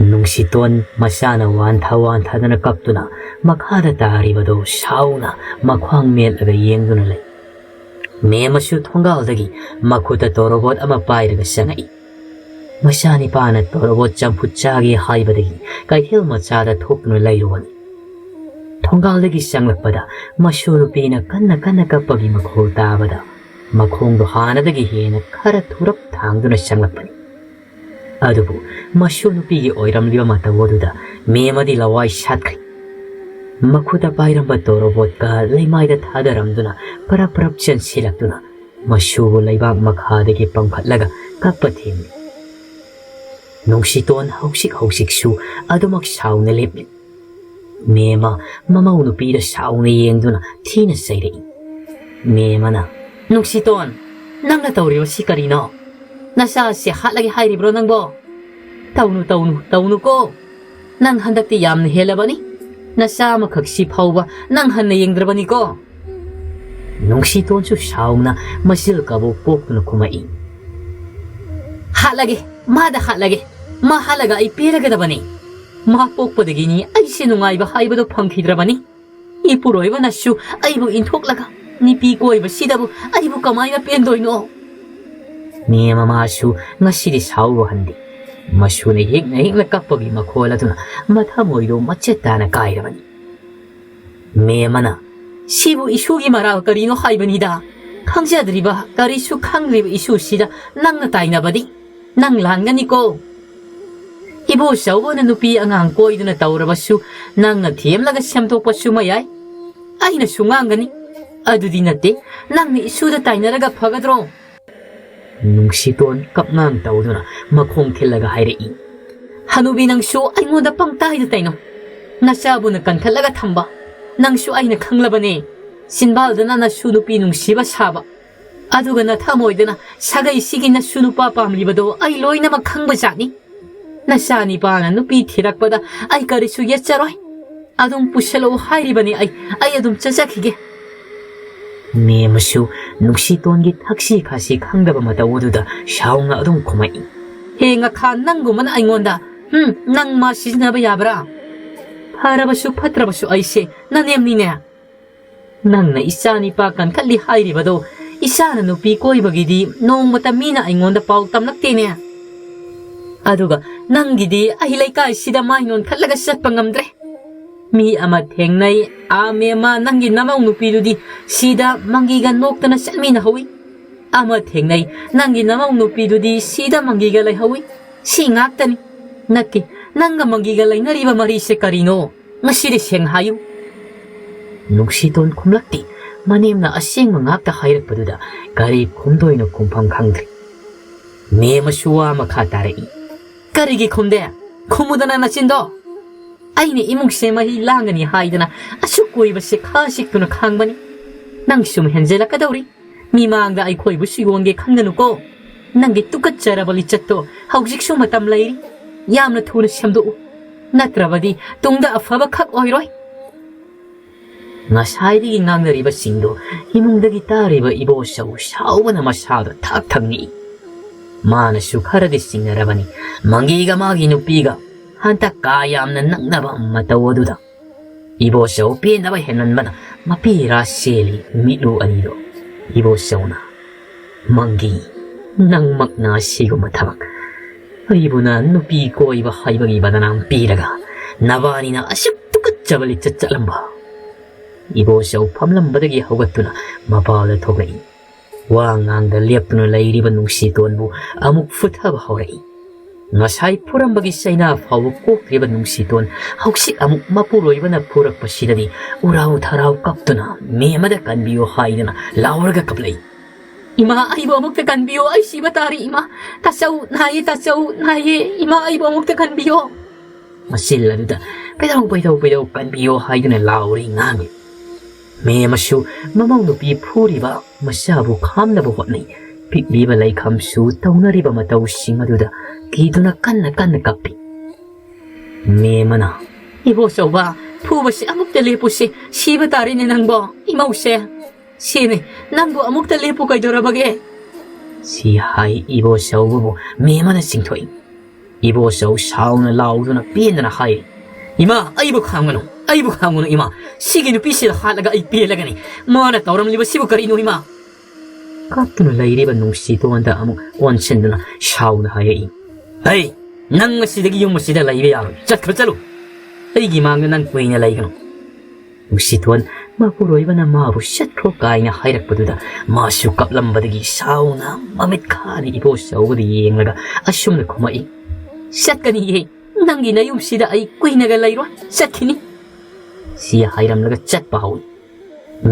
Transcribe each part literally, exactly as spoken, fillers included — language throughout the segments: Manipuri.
ꯅꯨꯡꯁꯤꯇꯣꯟ ꯃꯆꯥꯅ ꯋꯥꯟꯊ ꯋꯥꯟꯊꯗꯅ ꯀꯞꯇꯨꯅ ꯃꯈꯥꯗ ꯇꯥꯔꯤꯕꯗꯨ ꯁꯥꯎꯅ ꯃꯈ꯭ꯋꯥꯡ ꯃꯦꯠꯂꯒ ꯌꯦꯡꯗꯨꯅ ꯂꯩ꯫ ꯃꯦꯝꯃꯁꯨ ꯊꯣꯡꯒꯥꯜꯗꯒꯤ ꯃꯈꯨꯠꯇ ꯇꯣꯔꯣꯕꯣꯠ ꯑꯃ ꯄꯥꯏꯔꯒ ꯆꯪꯉꯛꯏ꯫ ꯃꯆꯥꯅꯤꯄꯥꯅ ꯇꯣꯔꯣꯕꯣꯠ ꯆꯝꯐꯨꯠ ꯆꯥꯒꯦ ꯍꯥꯏꯕꯗꯒꯤ ꯀꯩꯊꯦꯜ ꯃꯆꯥꯗ ꯊꯣꯛꯇꯨꯅ ꯂꯩꯔꯨꯕꯅꯤ꯫ ꯊꯣꯡꯒꯥꯜꯗꯒꯤ ꯆꯪꯂꯛꯄꯗ ꯃꯁꯨ ꯅꯨꯄꯤꯅ ꯀꯟꯅ ꯀꯟꯅ ꯀꯞꯄꯒꯤ ꯃꯈꯣꯜ ꯇꯥꯕꯗ ꯃꯈꯣꯡꯗꯣ ꯍꯥꯟꯅꯗꯒꯤ ꯍꯦꯟꯅ ꯈꯔ ꯊꯨꯔꯞ ꯊꯥꯡꯗꯨꯅ ꯆꯪꯂꯛꯄꯅꯤ꯫ ꯑꯗꯨꯕꯨ ꯃꯁꯨ ꯅꯨꯄꯤꯒꯤ ꯑꯣꯏꯔꯝꯂꯤꯕ ꯃꯇꯧ ꯑꯗꯨꯗ ꯃꯦꯝꯃꯗꯤ ꯂꯋꯥꯏ ꯁꯥꯠꯈ꯭ꯔꯦ꯫ ꯃꯈꯨꯠꯇ ꯄꯥꯏꯔꯝꯕ ꯇꯣꯔꯣꯕꯣꯠꯀ ꯂꯩꯃꯥꯏꯗ ꯊꯥꯗꯔꯝꯗꯨꯅ ꯄꯔꯞ ꯄꯔꯞ ꯆꯦꯟꯁꯤꯜꯂꯛꯇꯨꯅ ꯃꯁꯨꯕꯨ ꯂꯩꯕꯥꯛ ꯃꯈꯥꯗꯒꯤ ꯄꯪꯈꯠꯂꯒ ꯀꯞꯄ ꯊꯦꯝꯂꯤ꯫ ꯅꯨꯡꯁꯤꯇꯣꯟ ꯍꯧꯖꯤꯛ ꯍꯧꯖꯤꯛꯁꯨ ꯑꯗꯨꯃꯛ ꯁꯥꯎꯅ ꯂꯦꯞꯂꯤ꯫ ꯃꯦꯝꯃ ꯃꯃꯧ ꯅꯨꯄꯤꯗ ꯁꯥꯎꯅ ꯌꯦꯡꯗꯨꯅ ꯊꯤꯅ ꯆꯩꯔꯛꯏ꯫ ꯃꯦꯝꯃꯅ, "ꯅꯨꯡꯁꯤꯇꯣꯟ, ꯅꯪꯅ ꯇꯧꯔꯤꯕꯁꯤ ꯀꯔꯤꯅꯣ? ꯅꯆꯥꯁꯦ ꯍꯥꯠꯂꯒꯦ ꯍꯥꯏꯔꯤꯕ꯭ꯔꯣ ꯅꯪꯕꯣ? ꯇꯧꯅꯨ, ꯇꯧꯅꯨ, ꯇꯧꯅꯨꯀꯣ꯫ ꯅꯪ ꯍꯟꯗꯛꯇꯤ ꯌꯥꯝꯅ ꯍꯦꯜꯂꯕꯅꯤ꯫ ꯅꯆꯥ ꯑꯃꯈꯛꯁꯤ ꯐꯥꯎꯕ ꯅꯪ ꯍꯟꯅ ꯌꯦꯡꯗ꯭ꯔꯕꯅꯤꯀꯣ?" ꯅꯨꯡꯁꯤꯇꯣꯟꯁꯨ ꯁꯥꯎꯅ ꯃꯆꯤꯜ ꯀꯕꯣꯛ ꯄꯣꯛꯇꯨꯅ ꯈꯨꯝꯃꯛꯏ꯫ "ꯍꯥꯠꯂꯒꯦ, ꯃꯥꯗ ꯍꯥꯠꯂꯒꯦ꯫ ꯃꯥ ꯍꯥꯠꯂꯒ ꯑꯩ ꯄꯦꯜꯂꯒꯗꯕꯅꯤ꯫ ꯃꯥ ꯄꯣꯛꯄꯗꯒꯤꯅꯤ ꯑꯩꯁꯦ ꯅꯨꯡꯉꯥꯏꯕ ꯍꯥꯏꯕꯗꯨ ꯐꯪꯈꯤꯗ꯭ꯔꯕꯅꯤ꯫ ꯏꯄꯨꯔꯣꯏꯕꯅꯁꯨ ꯑꯩꯕꯨ ꯏꯟꯊꯣꯛꯂꯒ ꯅꯨꯄꯤ ꯀꯣꯏꯕꯁꯤꯗꯕꯨ ꯑꯩꯕꯨ ꯀꯃꯥꯏꯅ ꯄꯦꯟꯗꯣꯏꯅꯣ?" ꯃꯦꯝꯃ ꯃꯥꯁꯨ ꯉꯁꯤꯗꯤ ꯁꯥꯎꯕ ꯍꯟꯗꯦ꯫ ꯃꯁꯨꯅ ꯍꯤꯛꯅ ꯍꯤꯛꯅ ꯀꯞꯄꯒꯤ ꯃꯈꯣꯜ ꯑꯗꯨꯅ ꯃꯊꯃꯣꯏꯗꯣ ꯃꯆꯦꯠ ꯇꯥꯅ ꯀꯥꯏꯔꯕꯅꯤ꯫ ꯃꯦꯝꯃꯅ, "ꯁꯤꯕꯨ ꯏꯁꯨꯒꯤ ꯃꯔꯥꯜ ꯀꯔꯤꯅꯣ ꯍꯥꯏꯕꯅꯤꯗ? ꯈꯪꯖꯗ꯭ꯔꯤꯕ, ꯀꯔꯤꯁꯨ ꯈꯪꯗ꯭ꯔꯤꯕ ꯏꯁꯨꯁꯤꯗ ꯅꯪꯅ ꯇꯥꯏꯅꯕꯗꯤ ꯅꯪ ꯂꯥꯟꯒꯅꯤꯀꯣ꯫ ꯏꯕꯣꯆꯧꯕꯅ ꯅꯨꯄꯤ ꯑꯉꯥꯡ ꯀꯣꯏꯗꯨꯅ ꯇꯧꯔꯕꯁꯨ ꯅꯪꯅ ꯊꯦꯝꯂꯒ ꯁꯦꯝꯗꯣꯛꯄꯁꯨ ꯃꯌꯥꯏ꯫ ꯑꯩꯅꯁꯨ ꯉꯥꯡꯒꯅꯤ꯫ ꯑꯗꯨꯗꯤ ꯅꯠꯇꯦ, ꯅꯪꯅ ꯏꯁꯨꯗ ꯇꯥꯏꯅꯔꯒ ꯐꯒꯗ꯭ꯔꯣ?" ꯅꯨꯡꯁꯤꯇꯣꯟ ꯀꯞꯉꯥꯡ ꯇꯧꯗꯨꯅ ꯃꯈꯣꯡ ꯊꯤꯜꯂꯒ ꯍꯥꯏꯔꯛꯏ꯫ "ꯍꯅꯨꯕꯤ, ꯅꯪꯁꯨ ꯑꯩꯉꯣꯟꯗ ꯄꯪꯇꯥꯏꯗ ꯇꯥꯏꯅꯧ꯫ ꯅꯆꯥꯕꯨꯅ ꯀꯟꯈꯠꯂꯒ ꯊꯝꯕ ꯅꯪꯁꯨ ꯑꯩꯅ ꯈꯪꯂꯕꯅꯦ꯫ ꯆꯤꯟꯕꯥꯜꯗꯅ ꯅꯁꯨ ꯅꯨꯄꯤ ꯅꯨꯡꯁꯤꯕ ꯁꯥꯕ, ꯑꯗꯨꯒ ꯅꯊꯃꯣꯏꯗꯅ ꯁꯥꯒꯩꯁꯤꯒꯤ ꯅꯁꯨ ꯅꯨꯄꯥ ꯄꯥꯝꯂꯤꯕꯗꯣ ꯑꯩ ꯂꯣꯏꯅꯃꯛ ꯈꯪꯕ ꯖꯥꯠꯅꯤ꯫ ꯅꯆꯥ ꯅꯤꯄꯥꯅ ꯅꯨꯄꯤ ꯊꯤꯔꯛꯄꯗ ꯑꯩ ꯀꯔꯤꯁꯨ ꯌꯦꯠꯆꯔꯣꯏ꯫ ꯑꯗꯨꯝ ꯄꯨꯁꯜꯂꯛꯎ ꯍꯥꯏꯔꯤꯕꯅꯤ ꯑꯩ꯫ ꯑꯩ ꯑꯗꯨꯝ ꯆꯠꯆꯈꯤꯒꯦ꯫" ꯃꯦꯝꯃꯁꯨ ꯅꯨꯡꯁꯤꯇꯣꯟꯒꯤ ꯊꯛꯁꯤ ꯈꯥꯁꯤ ꯈꯪꯗꯕ ꯃꯇꯧ ꯑꯗꯨꯗ ꯁꯥꯎꯅ ꯑꯗꯨꯝ ꯈꯨꯝꯃꯛꯏ꯫ "ꯍꯦ ꯉꯥꯈꯥ, ꯅꯪꯒꯨꯝꯕꯅ ꯑꯩꯉꯣꯟꯗ ꯎꯝ, ꯅꯪ ꯃꯥ ꯁꯤꯖꯤꯟꯅꯕ ꯌꯥꯕ꯭ꯔꯥ? ꯐꯔꯕꯁꯨ ꯐꯠꯇ꯭ꯔꯕꯁꯨ ꯑꯩꯁꯦ ꯅꯅꯦꯝꯅꯤꯅꯦ꯫ ꯅꯪꯅ ꯏꯆꯥ ꯅꯤꯄꯥ ꯀꯟꯈꯠꯂꯤ ꯍꯥꯏꯔꯤꯕꯗꯣ ꯏꯆꯥꯅ ꯅꯨꯄꯤ ꯀꯣꯏꯕꯒꯤꯗꯤ ꯅꯣꯡꯃꯇ ꯃꯤꯅ ꯑꯩꯉꯣꯟꯗ ꯄꯥꯎ ꯇꯝꯂꯛꯇꯦꯅꯦ꯫ ꯑꯗꯨꯒ ꯅꯪꯒꯤꯗꯤ ꯑꯩ ꯂꯩꯀꯥꯏꯁꯤꯗ ꯃꯥꯏ ꯅꯣꯟꯈꯠꯂꯒ ꯆꯠꯄ ꯉꯝꯗ꯭ꯔꯦ꯫ ꯃꯤ ꯑꯃ ꯊꯦꯡꯅꯩ, ꯑꯥ ꯃꯦꯝꯃ, ꯅꯪꯒꯤ ꯅꯃꯧ ꯅꯨꯄꯤꯗꯨꯗꯤ ꯁꯤꯗ ꯃꯪꯒꯤꯒ ꯅꯣꯛꯇꯅ ꯆꯠꯃꯤꯟꯅꯍꯧꯏ꯫ ꯑꯃ ꯊꯦꯡꯅꯩ, ꯅꯪꯒꯤ ꯅꯃꯧ ꯅꯨꯄꯤꯗꯨꯗꯤ ꯁꯤꯗ ꯃꯪꯒꯤꯒ ꯂꯩꯍꯧꯏ꯫ ꯁꯤ ꯉꯥꯛꯇꯅꯤ꯫ ꯅꯠꯇꯦ, ꯅꯪꯒ ꯃꯪꯒꯤꯒ ꯂꯩꯅꯔꯤꯕ ꯃꯔꯤꯁꯦ ꯀꯔꯤꯅꯣ? ꯉꯁꯤꯗꯤ ꯁꯦꯡꯅ ꯍꯥꯏꯌꯨ꯫ ꯅꯨꯡꯁꯤꯇꯣꯟ ꯈꯨꯝꯂꯛꯇꯦ꯫ ꯃꯅꯦꯝꯅ ꯑꯁꯦꯡꯕ ꯉꯥꯛꯇ ꯍꯥꯏꯔꯛꯄꯗꯨꯗ ꯀꯔꯤ ꯈꯨꯝꯗꯣꯏꯅꯣ ꯈꯨꯝꯐꯝ ꯈꯪꯗ꯭ꯔꯦ꯫ ꯃꯦꯝꯃꯁꯨ ꯋꯥ ꯃꯈꯥ ꯇꯥꯔꯛꯏ꯫ ꯀꯔꯤꯒꯤ ꯈꯨꯝꯗꯦ? ꯈꯨꯝꯃꯨꯗꯅ ꯅꯆꯤꯟꯗꯣ꯫ ꯑꯩꯅ ꯏꯃꯨꯡꯁꯦ ꯃꯍꯤ ꯂꯥꯡꯒꯅꯤ ꯍꯥꯏꯗꯅ ꯑꯁꯨꯛ ꯀꯨꯏꯕꯁꯦ ꯈꯥ ꯆꯤꯛꯇꯨꯅ ꯈꯥꯡꯕꯅꯤ꯫ ꯅꯪ ꯁꯨꯝ ꯍꯦꯟꯖꯜꯂꯛꯀꯗꯧꯔꯤ꯫ ꯃꯤꯃꯥꯡꯗ ꯑꯩꯈꯣꯏꯕꯨꯁꯨ ꯌꯣꯟꯒꯦ ꯈꯟꯒꯅꯨꯀꯣ꯫ ꯅꯪꯒꯤ ꯇꯨꯀꯠꯆꯔꯕ ꯂꯤꯆꯠꯇꯣ ꯍꯧꯖꯤꯛꯁꯨ ꯃꯇꯝ ꯂꯩꯔꯤ꯫ ꯌꯥꯝꯅ ꯊꯨꯅ ꯁꯦꯝꯗꯣꯛꯎ꯫ ꯅꯠꯇ꯭ꯔꯕꯗꯤ ꯇꯨꯡꯗ ꯑꯐꯕ ꯈꯛ ꯑꯣꯏꯔꯣꯏ꯫ ꯉꯁꯥꯏꯗꯒꯤ ꯉꯥꯡꯅꯔꯤꯕꯁꯤꯡꯗꯣ ꯏꯃꯨꯡꯗꯒꯤ ꯇꯥꯔꯤꯕ ꯏꯕꯣꯆꯧ ꯁꯥꯎꯕꯅ ꯃꯁꯥꯗꯣ ꯊꯛ ꯊꯛ ꯅꯤꯛꯏ꯫ ꯃꯥꯅꯁꯨ ꯈꯔꯗꯤ ꯆꯤꯡꯅꯔꯕꯅꯤ ꯃꯪꯒꯤꯒ ꯃꯥꯒꯤ ꯅꯨꯄꯤꯒ ꯍꯟꯗꯛ ꯀꯥ ꯌꯥꯝꯅ ꯅꯛꯅꯕ ꯃꯇꯧ ꯑꯗꯨꯗ꯫ ꯏꯕꯣꯆꯧ ꯄꯦꯟꯗꯕ ꯍꯦꯟꯃꯟꯕꯅ ꯃꯄꯤ ꯏꯔꯥ ꯆꯦꯜꯂꯤ ꯃꯤꯠꯂꯨ ꯑꯅꯤꯗꯣ꯫ ꯏꯕꯣꯆꯧꯅ, "ꯃꯪꯒꯤ, ꯅꯪꯃꯛꯅ ꯑꯁꯤꯒꯨꯝꯕ ꯊꯕꯛ꯫ ꯑꯩꯕꯨꯅ ꯅꯨꯄꯤ ꯀꯣꯏꯕ ꯍꯥꯏꯕꯒꯤ ꯕꯗꯅꯥꯝ ꯄꯤꯔꯒ ꯅꯕꯥꯅꯤꯅ ꯑꯁꯨꯛ ꯇꯨꯀꯠꯆꯕ ꯂꯤꯆꯠ ꯆꯠꯂꯝꯕ?" ꯏꯕꯣꯆꯧ ꯐꯝꯂꯝꯕꯗꯒꯤ ꯍꯧꯒꯠꯇꯨꯅ ꯃꯄꯥꯗ ꯊꯣꯛꯂꯛꯏ꯫ ꯋꯥ ꯉꯥꯡꯗ ꯂꯦꯞꯇꯨꯅ ꯂꯩꯔꯤꯕ ꯅꯨꯡꯁꯤꯇꯣꯟꯕꯨ ꯑꯃꯨꯛ ꯐꯨꯊꯕ ꯍꯧꯔꯛꯏ꯫ ꯉꯁꯥꯏ ꯐꯨꯔꯝꯕꯒꯤ ꯆꯩꯅꯥ ꯐꯥꯎꯕ ꯀꯣꯛꯇ꯭ꯔꯤꯕ ꯅꯨꯡꯁꯤꯇꯣꯟ ꯍꯧꯖꯤꯛ ꯑꯃꯨꯛ ꯃꯄꯨꯔꯣꯏꯕꯅ ꯐꯨꯔꯛꯄꯁꯤꯗꯗꯤ ꯎꯔꯥꯎ ꯊꯔꯥꯎ ꯀꯞꯇꯨꯅ ꯃꯦꯝꯃꯗ ꯀꯟꯕꯤꯌꯨ ꯍꯥꯏꯗꯨꯅ ꯂꯥꯎꯔꯒ ꯀꯞꯂꯛꯏ꯫ "ꯏꯃꯥ, ꯑꯩꯕꯨ ꯑꯃꯨꯛꯇ ꯀꯟꯕꯤꯌꯨ, ꯑꯩ ꯁꯤꯕ ꯇꯥꯔꯦ ꯏꯃꯥ꯫ ꯇꯥꯆꯧ ꯅꯥꯏꯌꯦ, ꯇꯥꯆꯧ ꯅꯥꯏꯌꯦ, ꯏꯃꯥ, ꯑꯩꯕꯨ ꯑꯃꯨꯛꯇ ꯀꯟꯕꯤꯌꯣ"꯫ ꯃꯆꯤꯜ ꯑꯗꯨꯗ "ꯄꯩꯗꯧ, ꯄꯩꯗꯧ, ꯄꯩꯗꯧ ꯀꯟꯕꯤꯌꯣ" ꯍꯥꯏꯗꯨꯅ ꯂꯥꯎꯔꯤ ꯉꯥꯡꯉꯤ꯫ ꯃꯦꯝꯃꯁꯨ ꯃꯃꯧ ꯅꯨꯄꯤ ꯐꯨꯔꯤꯕ ꯃꯆꯥꯕꯨ ꯈꯥꯝꯅꯕ ꯍꯣꯠꯅꯩ꯫ ꯄꯤꯛꯂꯤꯕ ꯂꯩꯈꯝꯁꯨ ꯇꯧꯅꯔꯤꯕ ꯃꯇꯧꯁꯤꯡ ꯑꯗꯨꯗ ꯀꯤꯗꯨꯅ ꯀꯟꯅ ꯀꯟꯅ ꯀꯞꯄꯤ꯫ ꯃꯦꯝꯃꯅ, "ꯏꯕꯣꯆꯧꯕ, ꯐꯨꯕꯁꯤ ꯑꯃꯨꯛꯇ ꯂꯦꯞꯄꯨꯁꯦ, ꯁꯤꯕ ꯇꯥꯔꯦꯅꯦ ꯅꯪꯕꯣ, ꯏꯃꯧꯁꯦ꯫ ꯁꯤꯅꯦ, ꯅꯪꯕꯨ ꯑꯃꯨꯛꯇ ꯂꯦꯞꯄꯨ ꯀꯩꯗꯧꯔꯕꯒꯦ?" ꯁꯤ ꯍꯥꯏ ꯏꯕꯣꯆꯧꯕꯕꯨ ꯃꯦꯝꯃꯅ ꯆꯤꯡꯊꯣꯛꯏ꯫ ꯏꯕꯣꯆꯧ ꯁꯥꯎꯅ ꯂꯥꯎꯗꯨꯅ ꯄꯦꯟꯗꯅ ꯍꯥꯏꯔꯤ, "ꯏꯃꯥ, ꯑꯩꯕꯨ ꯈꯥꯝꯒꯅꯨ, ꯑꯩꯕꯨ ꯈꯥꯝꯒꯅꯨ ꯏꯃꯥ! ꯁꯤꯒꯤ ꯅꯨꯄꯤꯁꯤꯗ ꯍꯥꯠꯂꯒ ꯑꯩ ꯄꯦꯜꯂꯒꯅꯤ꯫ ꯃꯥꯅ ꯇꯧꯔꯝꯂꯤꯕꯁꯤꯕꯨ ꯀꯔꯤꯅꯣ ꯏꯃꯥ?" ꯀꯞꯇꯨꯅ ꯂꯩꯔꯤꯕ ꯅꯨꯡꯁꯤꯇꯣꯟꯗ ꯑꯃꯨꯛ ꯑꯣꯟꯁꯤꯟꯗꯨꯅ ꯁꯥꯎꯅ ꯍꯥꯏꯔꯛꯏ, "ꯍꯩ, ꯅꯪ ꯉꯁꯤꯗꯒꯤ ꯌꯨꯝ ꯑꯁꯤꯗ ꯂꯩꯕ ꯌꯥꯔꯣꯏ꯫ ꯆꯠꯈ꯭ꯔꯣ, ꯆꯠꯂꯨ꯫ ꯑꯩꯒꯤ ꯃꯥꯡꯗ ꯅꯪ ꯀꯨꯏꯅ ꯂꯩꯒꯅꯨ꯫" ꯅꯨꯡꯁꯤꯇꯣꯟ ꯃꯄꯨꯔꯣꯏꯕꯅ ꯃꯥꯕꯨ "ꯆꯠꯈ꯭ꯔꯣ" ꯀꯥꯏꯅ ꯍꯥꯏꯔꯛꯄꯗꯨꯗ ꯃꯥꯁꯨ ꯀꯞꯂꯝꯕꯗꯒꯤ ꯁꯥꯎꯅ ꯃꯃꯤꯠ ꯈꯥꯅ ꯏꯕꯣꯆꯧꯕꯗ ꯌꯦꯡꯂꯒ ꯑꯁꯨꯝꯅ ꯈꯨꯝꯃꯛꯏ, "ꯆꯠꯀꯅꯤꯌꯦ꯫ ꯅꯪꯒꯤ ꯅꯌꯨꯝꯁꯤꯗ ꯑꯩ ꯀꯨꯏꯅꯒ ꯂꯩꯔꯣꯏ꯫ ꯆꯠꯈꯤꯅꯤ꯫" ꯁꯤ ꯍꯥꯏꯔꯝꯂꯒ ꯆꯠꯄ ꯍꯧꯏ꯫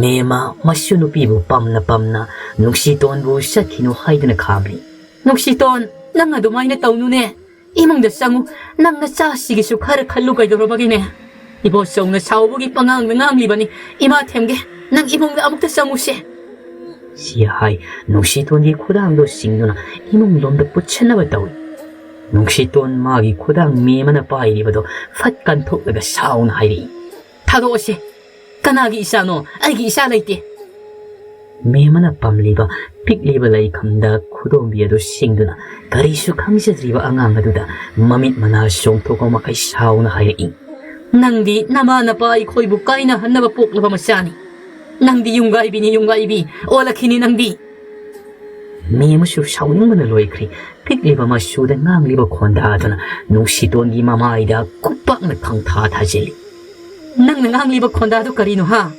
ꯃꯦꯃ ꯃꯁꯨ ꯅꯨꯄꯤꯕꯨ ꯄꯝꯅ ꯄꯝꯅ ꯅꯨꯡꯁꯤꯇꯣꯟꯕꯨ ꯆꯠꯈꯤꯅꯨ ꯍꯥꯏꯗꯨꯅ ꯈꯥꯝꯂꯤ꯫ "ꯅꯨꯡꯁꯤꯇꯣꯟ, ꯅꯪ ꯑꯗꯨꯃꯥꯏꯅ ꯇꯧꯅꯨꯅꯦ꯫ ꯏꯃꯨꯡꯗ ꯆꯪꯉꯨ꯫ ꯅꯪ ꯅꯆꯥꯁꯤꯒꯤꯁꯨ ꯈꯔ ꯈꯜꯂꯨ ꯀꯩꯗꯧꯔꯕꯒꯦꯅꯦ? ꯏꯕꯣꯆꯧꯅ ꯁꯥꯎꯕꯒꯤ ꯄꯉꯥꯡꯗ ꯉꯥꯡꯂꯤꯕꯅꯤ꯫ ꯏꯃꯥ ꯊꯦꯝꯒꯦ, ꯅꯪ ꯏꯃꯨꯡꯗ ꯑꯃꯨꯛꯇ ꯆꯪꯉꯨꯁꯦ꯫" ꯁꯤ ꯍꯥꯏ ꯅꯨꯡꯁꯤꯇꯣꯟꯒꯤ ꯈꯨꯗꯥꯡꯗꯣ ꯆꯤꯡꯗꯨꯅ ꯏꯃꯨꯡ ꯂꯣꯝꯗ ꯄꯨꯠꯁꯟꯅꯕ ꯇꯧꯏ꯫ ꯅꯨꯡꯁꯤꯇꯣꯟ ꯃꯥꯒꯤ ꯈꯨꯗꯥꯡ ꯃꯦꯃꯅ ꯄꯥꯏꯔꯤꯕꯗꯣ ꯐꯠ ꯀꯟꯊꯣꯛꯂꯒ ꯁꯥꯎꯅ ꯍꯥꯏꯔꯛꯏ, "ꯊꯥꯗꯣꯛꯑꯁꯦ꯫ ꯀꯅꯥꯒꯤ ꯏꯆꯥꯅꯣ? ꯑꯩꯒꯤ ꯏꯆꯥ ꯂꯩꯇꯦ꯫" ꯃꯦꯃꯅ ꯄꯝꯂꯤꯕ ꯄꯤꯛꯂꯤꯕ ꯂꯩꯈꯝꯗ ꯈꯨꯗꯣꯝꯕꯤ ꯑꯗꯨ ꯁꯤꯡꯗꯨꯅ ꯀꯔꯤꯁꯨ ꯈꯪꯖꯗ꯭ꯔꯤꯕ ꯑꯉꯥꯡ ꯑꯗꯨꯗ ꯃꯃꯤꯠ ꯃꯅꯥ ꯆꯣꯡꯊꯣꯛꯄ ꯃꯈꯩ ꯁꯥꯎꯅ ꯍꯥꯏꯔꯛꯏ, "ꯅꯪꯗꯤ ꯅꯃꯥ ꯅꯄꯥ ꯑꯩꯈꯣꯏꯕꯨ ꯀꯥꯏꯅꯍꯟꯅꯕ ꯄꯣꯛꯂꯕ ꯃꯆꯥꯅꯤ꯫ ꯅꯪꯗꯤ ꯌꯨꯝꯒꯥꯏꯕꯤꯅꯤ, ꯌꯨꯝꯒꯥꯏꯕꯤ ꯑꯣꯜꯂꯛꯈꯤꯅꯤ ꯅꯪꯗꯤ꯫" ꯃꯦꯃꯁꯨ ꯁꯥꯎꯅꯤꯡꯕꯅ ꯂꯣꯏꯈ꯭ꯔꯦ꯫ ꯄꯤꯛꯂꯤꯕ ꯃꯁꯨꯗ ꯉꯥꯡꯂꯤꯕ ꯈꯣꯟꯗꯥ ꯑꯗꯨꯅ ꯅꯨꯡꯁꯤꯇꯣꯟꯒꯤ ꯃꯃꯥꯏꯗ ꯈꯨꯄꯥꯛꯅ ꯈꯪꯊꯥ ꯊꯥꯖꯤꯜꯂꯤ꯫ "ꯅꯪꯅ ꯉꯥꯡꯂꯤꯕ ꯈꯣꯟꯗꯥꯗꯨ ꯀꯔꯤꯅꯣ ꯍꯥ?"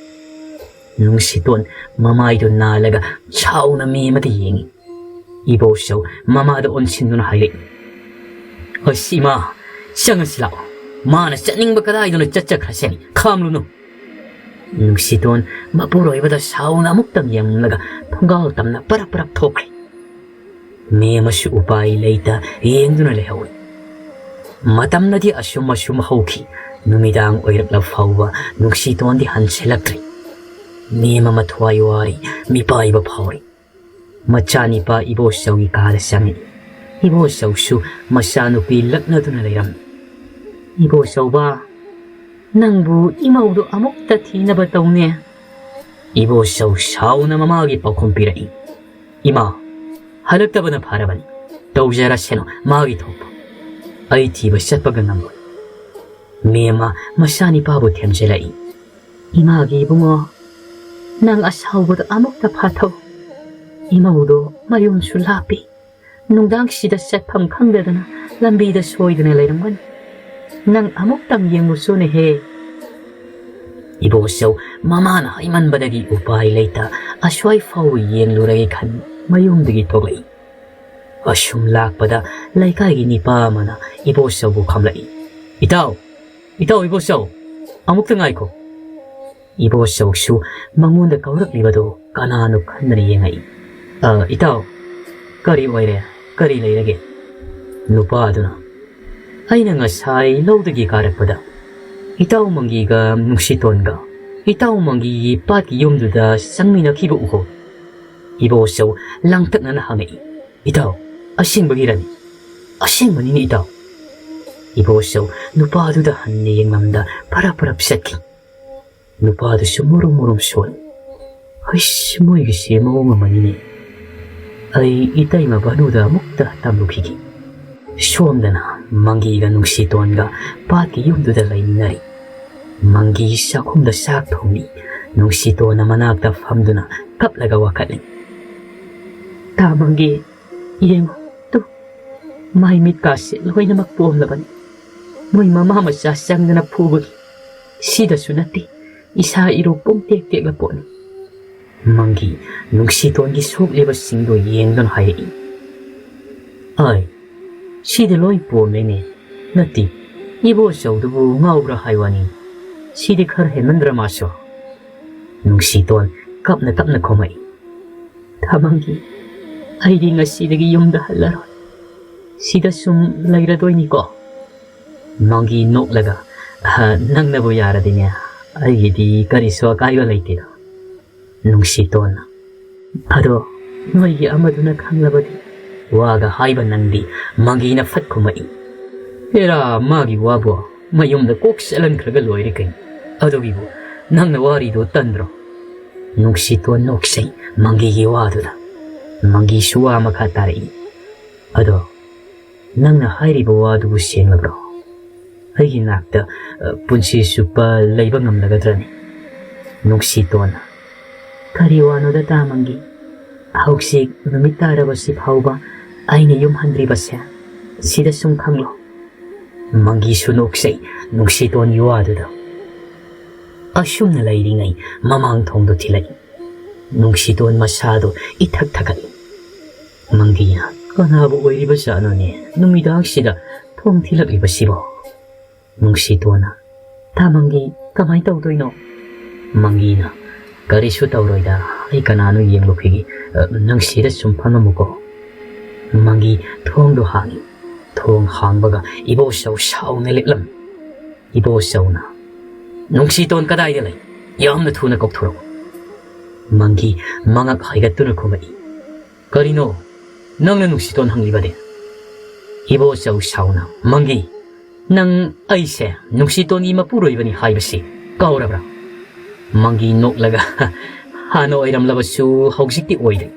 ꯅꯨꯡꯁꯤꯇꯣꯟ ꯃꯃꯥꯏꯗꯨ ꯅꯥꯜꯂꯒ ꯁꯥꯎꯅ ꯃꯦꯃꯗ ꯌꯦꯡꯏ꯫ ꯏꯕꯣꯆꯧ ꯃꯃꯥꯗ ꯑꯣꯟꯁꯤꯟꯗꯨꯅ ꯍꯥꯏꯔꯛꯏ, "ꯑꯁ ꯏꯃꯥ, ꯆꯪꯉꯁꯤ ꯂꯥꯛꯑꯣ꯫ ꯃꯥꯅ ꯆꯠꯅꯤꯡꯕ ꯀꯗꯥꯏꯗꯅꯣ ꯆꯠꯆꯈ꯭ꯔꯁꯅꯤ꯫ ꯈꯥꯝꯂꯨꯅꯨ꯫" ꯅꯨꯡꯁꯤꯇꯣꯟ ꯃꯄꯨꯔꯣꯏꯕꯗ ꯁꯥꯎꯅ ꯑꯃꯨꯛꯇꯪ ꯌꯦꯡꯂꯒ ꯊꯣꯡꯒꯥꯜ ꯇꯝꯅ ꯄꯔꯞ ꯄꯔꯞ ꯊꯣꯛꯈ꯭ꯔꯦ꯫ ꯃꯦꯃꯁꯨ ꯎꯄꯥꯏ ꯂꯩꯇ ꯌꯦꯡꯗꯨꯅ ꯂꯩꯍꯧꯏ꯫ ꯃꯇꯝꯅꯗꯤ ꯑꯁꯨꯝ ꯑꯁꯨꯝ ꯍꯧꯈꯤ꯫ ꯅꯨꯃꯤꯗꯥꯡ ꯑꯣꯏꯔꯛꯂ ꯐꯥꯎꯕ ꯅꯨꯡꯁꯤꯇꯣꯟꯗꯤ ꯍꯟꯁꯤꯜꯂꯛꯇ꯭ꯔꯤ꯫ ꯃꯦꯃ ꯃꯊ꯭ꯋꯥꯏ ꯋꯥꯔꯤ, ꯃꯤꯄꯥꯏꯕ ꯐꯥꯎꯔꯤ꯫ ꯃꯆꯥꯅꯤꯄꯥ ꯏꯕꯣꯆꯧꯒꯤ ꯀꯥꯗ ꯆꯪꯉꯛꯏ꯫ ꯏꯕꯣꯆꯧꯁꯨ ꯃꯆꯥꯅꯨꯄꯤ ꯂꯛꯅꯗꯨꯅ ꯂꯩꯔꯝꯃꯤ꯫ "ꯏꯕꯣꯆꯧꯕ, ꯅꯪꯕꯨ ꯏꯃꯧꯗꯣ ꯑꯃꯨꯛꯇ ꯊꯤꯅꯕ ꯇꯧꯅꯦ꯫" ꯏꯕꯣꯆꯧ ꯁꯥꯎꯅ ꯃꯃꯥꯒꯤ ꯄꯥꯎꯈꯨꯝ ꯄꯤꯔꯛꯏ, "ꯏꯃꯥ, ꯍꯜꯂꯛꯇꯕꯅ ꯐꯔꯕꯅꯤ꯫ ꯇꯧꯖꯔꯁꯅꯨ ꯃꯥꯒꯤ ꯊꯣꯛꯄ꯫" ꯑꯩ ꯊꯤꯕ ꯆꯠꯄꯒ ꯉꯝꯂꯣꯏ꯫ ꯃꯦꯝꯃ ꯃꯆꯥꯅꯤꯄꯥꯕꯨ ꯊꯦꯝꯖꯤꯜꯂꯛꯏ꯫ "ꯏꯃꯥꯒꯤ ꯏꯕꯨꯡꯉꯣ, ꯅꯪ ꯑꯁꯥꯎꯕꯗꯣ ꯑꯃꯨꯛꯇ ꯐꯥꯊꯧ꯫ ꯏꯃꯧꯗꯣ ꯃꯌꯨꯝꯁꯨ ꯂꯥꯞꯄꯤ꯫ ꯅꯨꯡꯗꯥꯡꯁꯤꯗ ꯆꯠꯐꯝ ꯈꯪꯗꯗꯅ ꯂꯝꯕꯤꯗ ꯁꯣꯏꯗꯅ ꯂꯩꯔꯝꯒꯅꯤ꯫ ꯅꯪ ꯑꯃꯨꯛꯇꯪ ꯌꯦꯡꯉꯨꯆꯣꯅꯦꯍꯦ꯫" ꯏꯕꯣꯆꯧ ꯃꯃꯥꯅ ꯍꯥꯏꯃꯟꯕꯗꯒꯤ ꯎꯄꯥꯏ ꯂꯩꯇ ꯑꯁ꯭ꯋꯥꯏ ꯐꯥꯎꯕ ꯌꯦꯡꯂꯨꯔꯒꯦ ꯈꯟ ꯃꯌꯨꯝꯗꯒꯤ ꯊꯣꯛꯂꯛꯏ꯫ ꯑꯁꯨꯝ ꯂꯥꯛꯄꯗ ꯂꯩꯀꯥꯏꯒꯤ ꯅꯤꯄꯥ ꯑꯃꯅ ꯏꯕꯣꯆꯧꯕꯨ ꯈꯝꯂꯛꯏ꯫ "ꯏꯇꯥꯎ, ꯏꯇꯥꯎ ꯏꯕꯣꯆꯧ, ꯑꯃꯨꯛꯇ ꯉꯥꯏꯈꯣ꯫" ꯏꯕꯣꯆꯧꯁꯨ ꯃꯉꯣꯟꯗ ꯀꯧꯔꯛꯂꯤꯕꯗꯨ ꯀꯅꯥꯅꯣ ꯈꯟꯗꯅ ꯌꯦꯡꯉꯛꯏ꯫ "ꯑ, ꯏꯇꯥꯎ, ꯀꯔꯤ ꯑꯣꯏꯔꯦ? ꯀꯔꯤ ꯂꯩꯔꯒꯦ?" ꯅꯨꯄꯥ ꯑꯗꯨꯅ, "ꯑꯩꯅ ꯉꯁꯥꯏ ꯂꯧꯗꯒꯤ ꯀꯥꯔꯛꯄꯗ ꯏꯇꯥꯎ ꯃꯪꯒꯤꯒ ꯅꯨꯡꯁꯤꯇꯣꯟꯒ ꯏꯇꯥꯎ ꯃꯪꯒꯤꯒꯤ ꯄꯥꯠꯀꯤ ꯌꯨꯝꯗꯨꯗ ꯆꯪꯃꯤꯟꯅꯈꯤꯕ ꯎꯍꯧꯏ꯫" ꯏꯕꯣꯆꯧ ꯂꯥꯡꯇꯛꯅꯅ ꯍꯪꯉꯛꯏ꯫ "ꯏꯇꯥꯎ, ꯑꯁꯦꯡꯕꯒꯤꯔꯅꯤ?" "ꯑꯁꯦꯡꯕꯅꯤꯅꯦ ꯏꯇꯥꯎ꯫" ꯏꯕꯣꯆꯧ ꯅꯨꯄꯥꯗꯨꯗ ꯍꯟꯅ ꯌꯦꯡꯂꯝꯗ ꯐꯔꯞ ꯐꯔꯞ ꯆꯠꯈꯤ꯫ ꯅꯨꯄꯥꯗꯨꯁꯨ ꯃꯨꯔꯨꯝ ꯃꯨꯔꯨꯝ ꯁꯣꯜꯂꯤ꯫ "ꯍꯩꯁ, ꯃꯣꯏꯒꯤꯁꯦ ꯃꯑꯣꯡ ꯑꯃꯅꯤꯅꯦ꯫ ꯑꯩ ꯏꯇꯩꯃ ꯚꯥꯅꯨꯗ ꯑꯃꯨꯛꯇ ꯇꯝꯂꯨꯈꯤꯒꯦ꯫" ꯁꯣꯝꯗꯅ ꯃꯪꯒꯤꯒ ꯅꯨꯡꯁꯤꯇꯣꯟꯒ ꯄꯥꯠꯀꯤ ꯌꯨꯝꯗꯨꯗ ꯂꯩꯃꯤꯟꯅꯔꯤ꯫ ꯃꯪꯒꯤ ꯆꯥꯛꯈꯨꯝꯗ ꯆꯥꯛ ꯊꯣꯡꯂꯤ꯫ ꯅꯨꯡꯁꯤꯇꯣꯟꯅ ꯃꯅꯥꯛꯇ ꯐꯝꯗꯨꯅ ꯀꯞꯂꯒ ꯋꯥꯀꯠꯂꯤ꯫ "ꯇꯥ ꯃꯪꯒꯤ, ꯌꯦꯡꯉꯨ ꯇꯨ, ꯃꯥꯏ ꯃꯤꯠꯀꯥꯁꯦ ꯂꯣꯏꯅꯃꯛ ꯄꯣꯝꯂꯕꯅꯤ꯫ ꯃꯣꯏ ꯃꯃꯥ ꯃꯆꯥ ꯆꯪꯗꯅ ꯐꯨꯕꯒꯤ꯫ ꯁꯤꯗꯁꯨ ꯅꯠꯇꯦ, ꯏꯁꯥ ꯏꯔꯨ ꯄꯨꯡ ꯇꯦꯛ ꯇꯦꯛꯂ ꯄꯣꯠꯅꯤ꯫" ꯃꯪꯒꯤ ꯅꯨꯡꯁꯤꯇꯣꯟꯒꯤ ꯁꯣꯛꯂꯤꯕꯁꯤꯡꯗꯨ ꯌꯦꯡꯗꯨꯅ ꯍꯥꯏꯔꯛꯏ꯫ "ꯑꯥꯏ, ꯁꯤꯗꯤ ꯂꯣꯏ ꯄꯣꯝꯂꯦꯅꯦ꯫ ꯅꯠꯇꯦ, ꯏꯕꯣꯆꯧꯗꯨꯕꯨ ꯉꯥꯎꯕ꯭ꯔꯥ ꯍꯥꯏ ꯋꯥꯅꯤ꯫ ꯁꯤꯗꯤ ꯈꯔ ꯍꯦꯟꯃꯟꯗ꯭ꯔ ꯃꯥꯁꯨ?" ꯅꯨꯡꯁꯤꯇꯣꯟ ꯀꯞꯅ ꯀꯞꯅ ꯈꯨꯝꯃꯛꯏ꯫ "ꯇꯥ ꯃꯪꯒꯤ, ꯑꯩꯗꯤ ꯉꯁꯤꯗꯒꯤ ꯌꯨꯝꯗ ꯍꯜꯂꯔꯣꯏ꯫ ꯁꯤꯗ ꯁꯨꯝ ꯂꯩꯔꯗꯣꯏꯅꯤꯀꯣ?" ꯃꯪꯒꯤ ꯅꯣꯛꯂꯒ, "ꯑꯍ, ꯅꯪꯅꯕꯨ ꯌꯥꯔꯗꯤꯅꯦ, ꯑꯩꯒꯤꯗꯤ ꯀꯔꯤꯁꯨ ꯑꯀꯥꯏꯕ ꯂꯩꯇꯦꯗ꯫" ꯅꯨꯡꯁꯤꯇꯣꯟꯅ, "ꯑꯗꯣ ꯅꯣꯏꯒꯤ ꯑꯃꯗꯨꯅ ꯈꯪꯂꯕꯗꯤ?" ꯋꯥꯒ ꯍꯥꯏꯕ ꯅꯪꯗꯤ ꯃꯪꯒꯤꯅ ꯐꯠ ꯈꯨꯝꯃꯛꯏ꯫ "ꯍꯦꯔꯥ, ꯃꯥꯒꯤ ꯋꯥꯕꯨ ꯃꯌꯨꯝꯗ ꯀꯣꯛ ꯆꯠꯍꯟꯈ꯭ꯔꯒ ꯂꯣꯏꯔꯦ ꯀꯩꯅꯣ꯫ ꯑꯗꯨꯒꯤꯕꯨ ꯅꯪꯅ ꯋꯥꯔꯤꯗꯣ ꯇꯟꯗ꯭ꯔꯣ?" ꯅꯨꯡꯁꯤꯇꯣꯟ ꯅꯣꯛꯆꯩ ꯃꯪꯒꯤꯒꯤ ꯋꯥꯗꯨꯗ꯫ ꯃꯪꯒꯤꯁꯨ ꯋꯥ ꯃꯈꯥ ꯇꯥꯔꯛꯏ꯫ "ꯑꯗꯣ "ꯅꯪꯅ ꯍꯥꯏꯔꯤꯕ ꯋꯥꯗꯨꯕꯨ ꯁꯦꯡꯂꯕ꯭ꯔꯣ? ꯑꯩꯒꯤ ꯅꯥꯛꯇ, ꯑ, ꯄꯨꯟꯁꯤ ꯆꯨꯞꯄ ꯂꯩꯕ ꯉꯝꯂꯒꯗ꯭ꯔꯅꯤ?" ꯅꯨꯡꯁꯤꯇꯣꯟꯅ, "ꯀꯔꯤ ꯋꯥꯅꯣꯗ ꯇꯥ ꯃꯪꯒꯤ? ꯍꯧꯖꯤꯛ ꯅꯨꯃꯤꯠ ꯇꯥꯔꯕꯁꯤ ꯐꯥꯎꯕ ꯑꯩꯅ ꯌꯨꯝ ꯍꯟꯗ꯭ꯔꯤꯕꯁꯦ ꯁꯤꯗ ꯁꯨꯝ ꯈꯪꯂꯣ꯫" ꯃꯪꯒꯤꯁꯨ ꯅꯣꯛꯆꯩ ꯅꯨꯡꯁꯤꯇꯣꯟꯒꯤ ꯋꯥꯗꯨꯗ꯫ ꯑꯁꯨꯝꯅ ꯂꯩꯔꯤꯉꯩ ꯃꯃꯥꯡ ꯊꯣꯡꯗꯣ ꯊꯤꯜꯂꯛꯏ꯫ ꯅꯨꯡꯁꯤꯇꯣꯟ ꯃꯁꯥꯗꯣ ꯏꯊꯛ ꯊꯛꯀꯠꯂꯤ꯫ ꯃꯪꯒꯤꯅ, "ꯀꯅꯥꯕꯨ ꯑꯣꯏꯔꯤꯕꯖꯥꯠꯅꯣꯅꯦ ꯅꯨꯃꯤꯗꯥꯡꯁꯤꯗ ꯊꯣꯡ ꯊꯤꯜꯂꯛꯂꯤꯕꯁꯤꯕꯣ?" ꯅꯨꯡꯁꯤꯇꯣꯟꯅ, "ꯇꯥ ꯃꯪꯒꯤ, ꯀꯃꯥꯏ ꯇꯧꯗꯣꯏꯅꯣ?" ꯃꯪꯒꯤꯅ, "ꯀꯔꯤꯁꯨ ꯇꯧꯔꯣꯏꯗ, ꯑꯩ ꯀꯅꯥꯅꯣ ꯌꯦꯡꯂꯨꯈꯤꯒꯦ꯫ ꯑ, ꯅꯪ ꯁꯤꯗ ꯁꯨꯝ ꯐꯝꯂꯝꯃꯨꯀꯣ꯫" ꯃꯪꯒꯤ ꯊꯣꯡꯗꯣ ꯍꯥꯡꯉꯤ꯫ ꯊꯣꯡ ꯍꯥꯡꯕꯒ ꯏꯕꯣꯆꯧ ꯁꯥꯎꯅ ꯂꯦꯞꯂꯝꯃꯤ꯫ ꯏꯕꯣꯆꯧꯅ, "ꯅꯨꯡꯁꯤꯇꯣꯟ ꯀꯗꯥꯏꯗ ꯂꯩ? ꯌꯥꯝꯅ ꯊꯨꯅ ꯀꯧꯊꯣꯔꯛꯎ꯫" ꯃꯪꯒꯤ ꯃꯉꯛ ꯍꯥꯏꯒꯠꯇꯨꯅ ꯈꯨꯝꯃꯛꯏ꯫ "ꯀꯔꯤꯅꯣ ꯅꯪꯅ ꯅꯨꯡꯁꯤꯇꯣꯟ ꯍꯪꯂꯤꯕꯗꯤ?" ꯏꯕꯣꯆꯧ ꯁꯥꯎꯅ, "ꯃꯪꯒꯤ, ꯅꯪ ꯑꯩꯁꯦ ꯅꯨꯡꯁꯤꯇꯣꯟꯒꯤ ꯃꯄꯨꯔꯣꯏꯕꯅꯤ ꯍꯥꯏꯕꯁꯤ ꯀꯥꯎꯔꯕ꯭ꯔꯥ?" ꯃꯪꯒꯤ ꯅꯣꯛꯂꯒ, "ꯍꯥꯟꯅ ꯑꯣꯏꯔꯝꯂꯕꯁꯨ ꯍꯧꯖꯤꯛꯇꯤ ꯑꯣꯏꯔꯦ꯫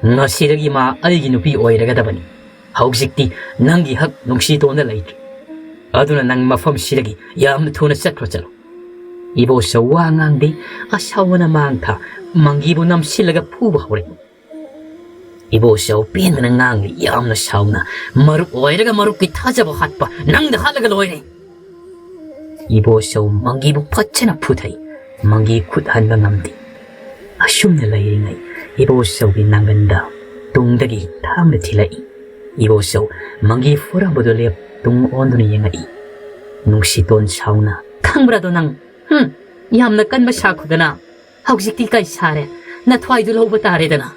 ꯉꯁꯤꯗꯒꯤ ꯃꯥ ꯑꯩꯒꯤ ꯅꯨꯄꯤ ꯑꯣꯏꯔꯒꯗꯕꯅꯤ꯫ ꯍꯧꯖꯤꯛꯇꯤ ꯅꯪꯒꯤ ꯍꯛ ꯅꯨꯡꯁꯤꯇꯣꯟꯗ ꯂꯩꯇ꯭ꯔꯦ꯫ ꯑꯗꯨꯅ ꯅꯪ ꯃꯐꯝꯁꯤꯗꯒꯤ ꯌꯥꯝꯅ ꯊꯨꯅ ꯆꯠꯈ꯭ꯔꯣ, ꯆꯠꯂꯣ꯫" ꯏꯕꯣꯆꯧ ꯋꯥ ꯉꯥꯡꯗꯦ꯫ ꯑꯁꯥꯎꯕꯅ ꯃꯥꯡꯊ ꯃꯪꯒꯤꯕꯨ ꯅꯝꯁꯤꯜꯂꯒ ꯐꯨꯕ ꯍꯧꯔꯛꯏ꯫ ꯏꯕꯣꯆꯧ ꯄꯦꯟꯗꯅ ꯉꯥꯡꯂꯤ, ꯌꯥꯝꯅ ꯁꯥꯎꯅ, "ꯃꯔꯨꯞ ꯑꯣꯏꯔꯒ ꯃꯔꯨꯞꯀꯤ ꯊꯥꯖꯕ ꯍꯥꯠꯄ ꯅꯪꯗ ꯍꯥꯠꯂꯒ ꯂꯣꯏꯔꯦ꯫" ꯏꯕꯣꯆꯧ ꯃꯪꯒꯤꯕꯨ ꯐꯖꯅ ꯐꯨꯊꯩ꯫ ꯃꯪꯒꯤ ꯈꯨꯠ ꯍꯟꯕ ꯉꯝꯗꯦ꯫ ꯑꯁꯨꯝꯅ ꯂꯩꯔꯤꯉꯩ ꯏꯕꯣꯆꯧꯒꯤ ꯅꯥꯡꯒꯟꯗ ꯇꯨꯡꯗꯒꯤ ꯊꯥꯡꯅ ꯊꯤꯜꯂꯛꯏ꯫ ꯏꯕꯣꯆꯧ ꯃꯪꯒꯤ ꯐꯨꯔꯝꯕꯗꯨ ꯂꯦꯞ ꯇꯨꯡ ꯑꯣꯟꯗꯨꯅ ꯌꯦꯡꯉꯛꯏ꯫ ꯅꯨꯡꯁꯤꯇꯣꯟ ꯁꯥꯎꯅ, "ꯈꯪꯕ꯭ꯔꯥꯗꯣ ꯅꯪ? ꯍꯨꯝ, ꯌꯥꯝꯅ ꯀꯟꯕ ꯁꯥꯈꯣꯗꯅ꯫ ꯍꯧꯖꯤꯛꯇꯤ ꯀꯩ ꯁꯥꯔꯦ? ꯅꯊ꯭ꯋꯥꯏꯗꯨ ꯂꯧꯕ ꯇꯥꯔꯦꯗꯅ꯫"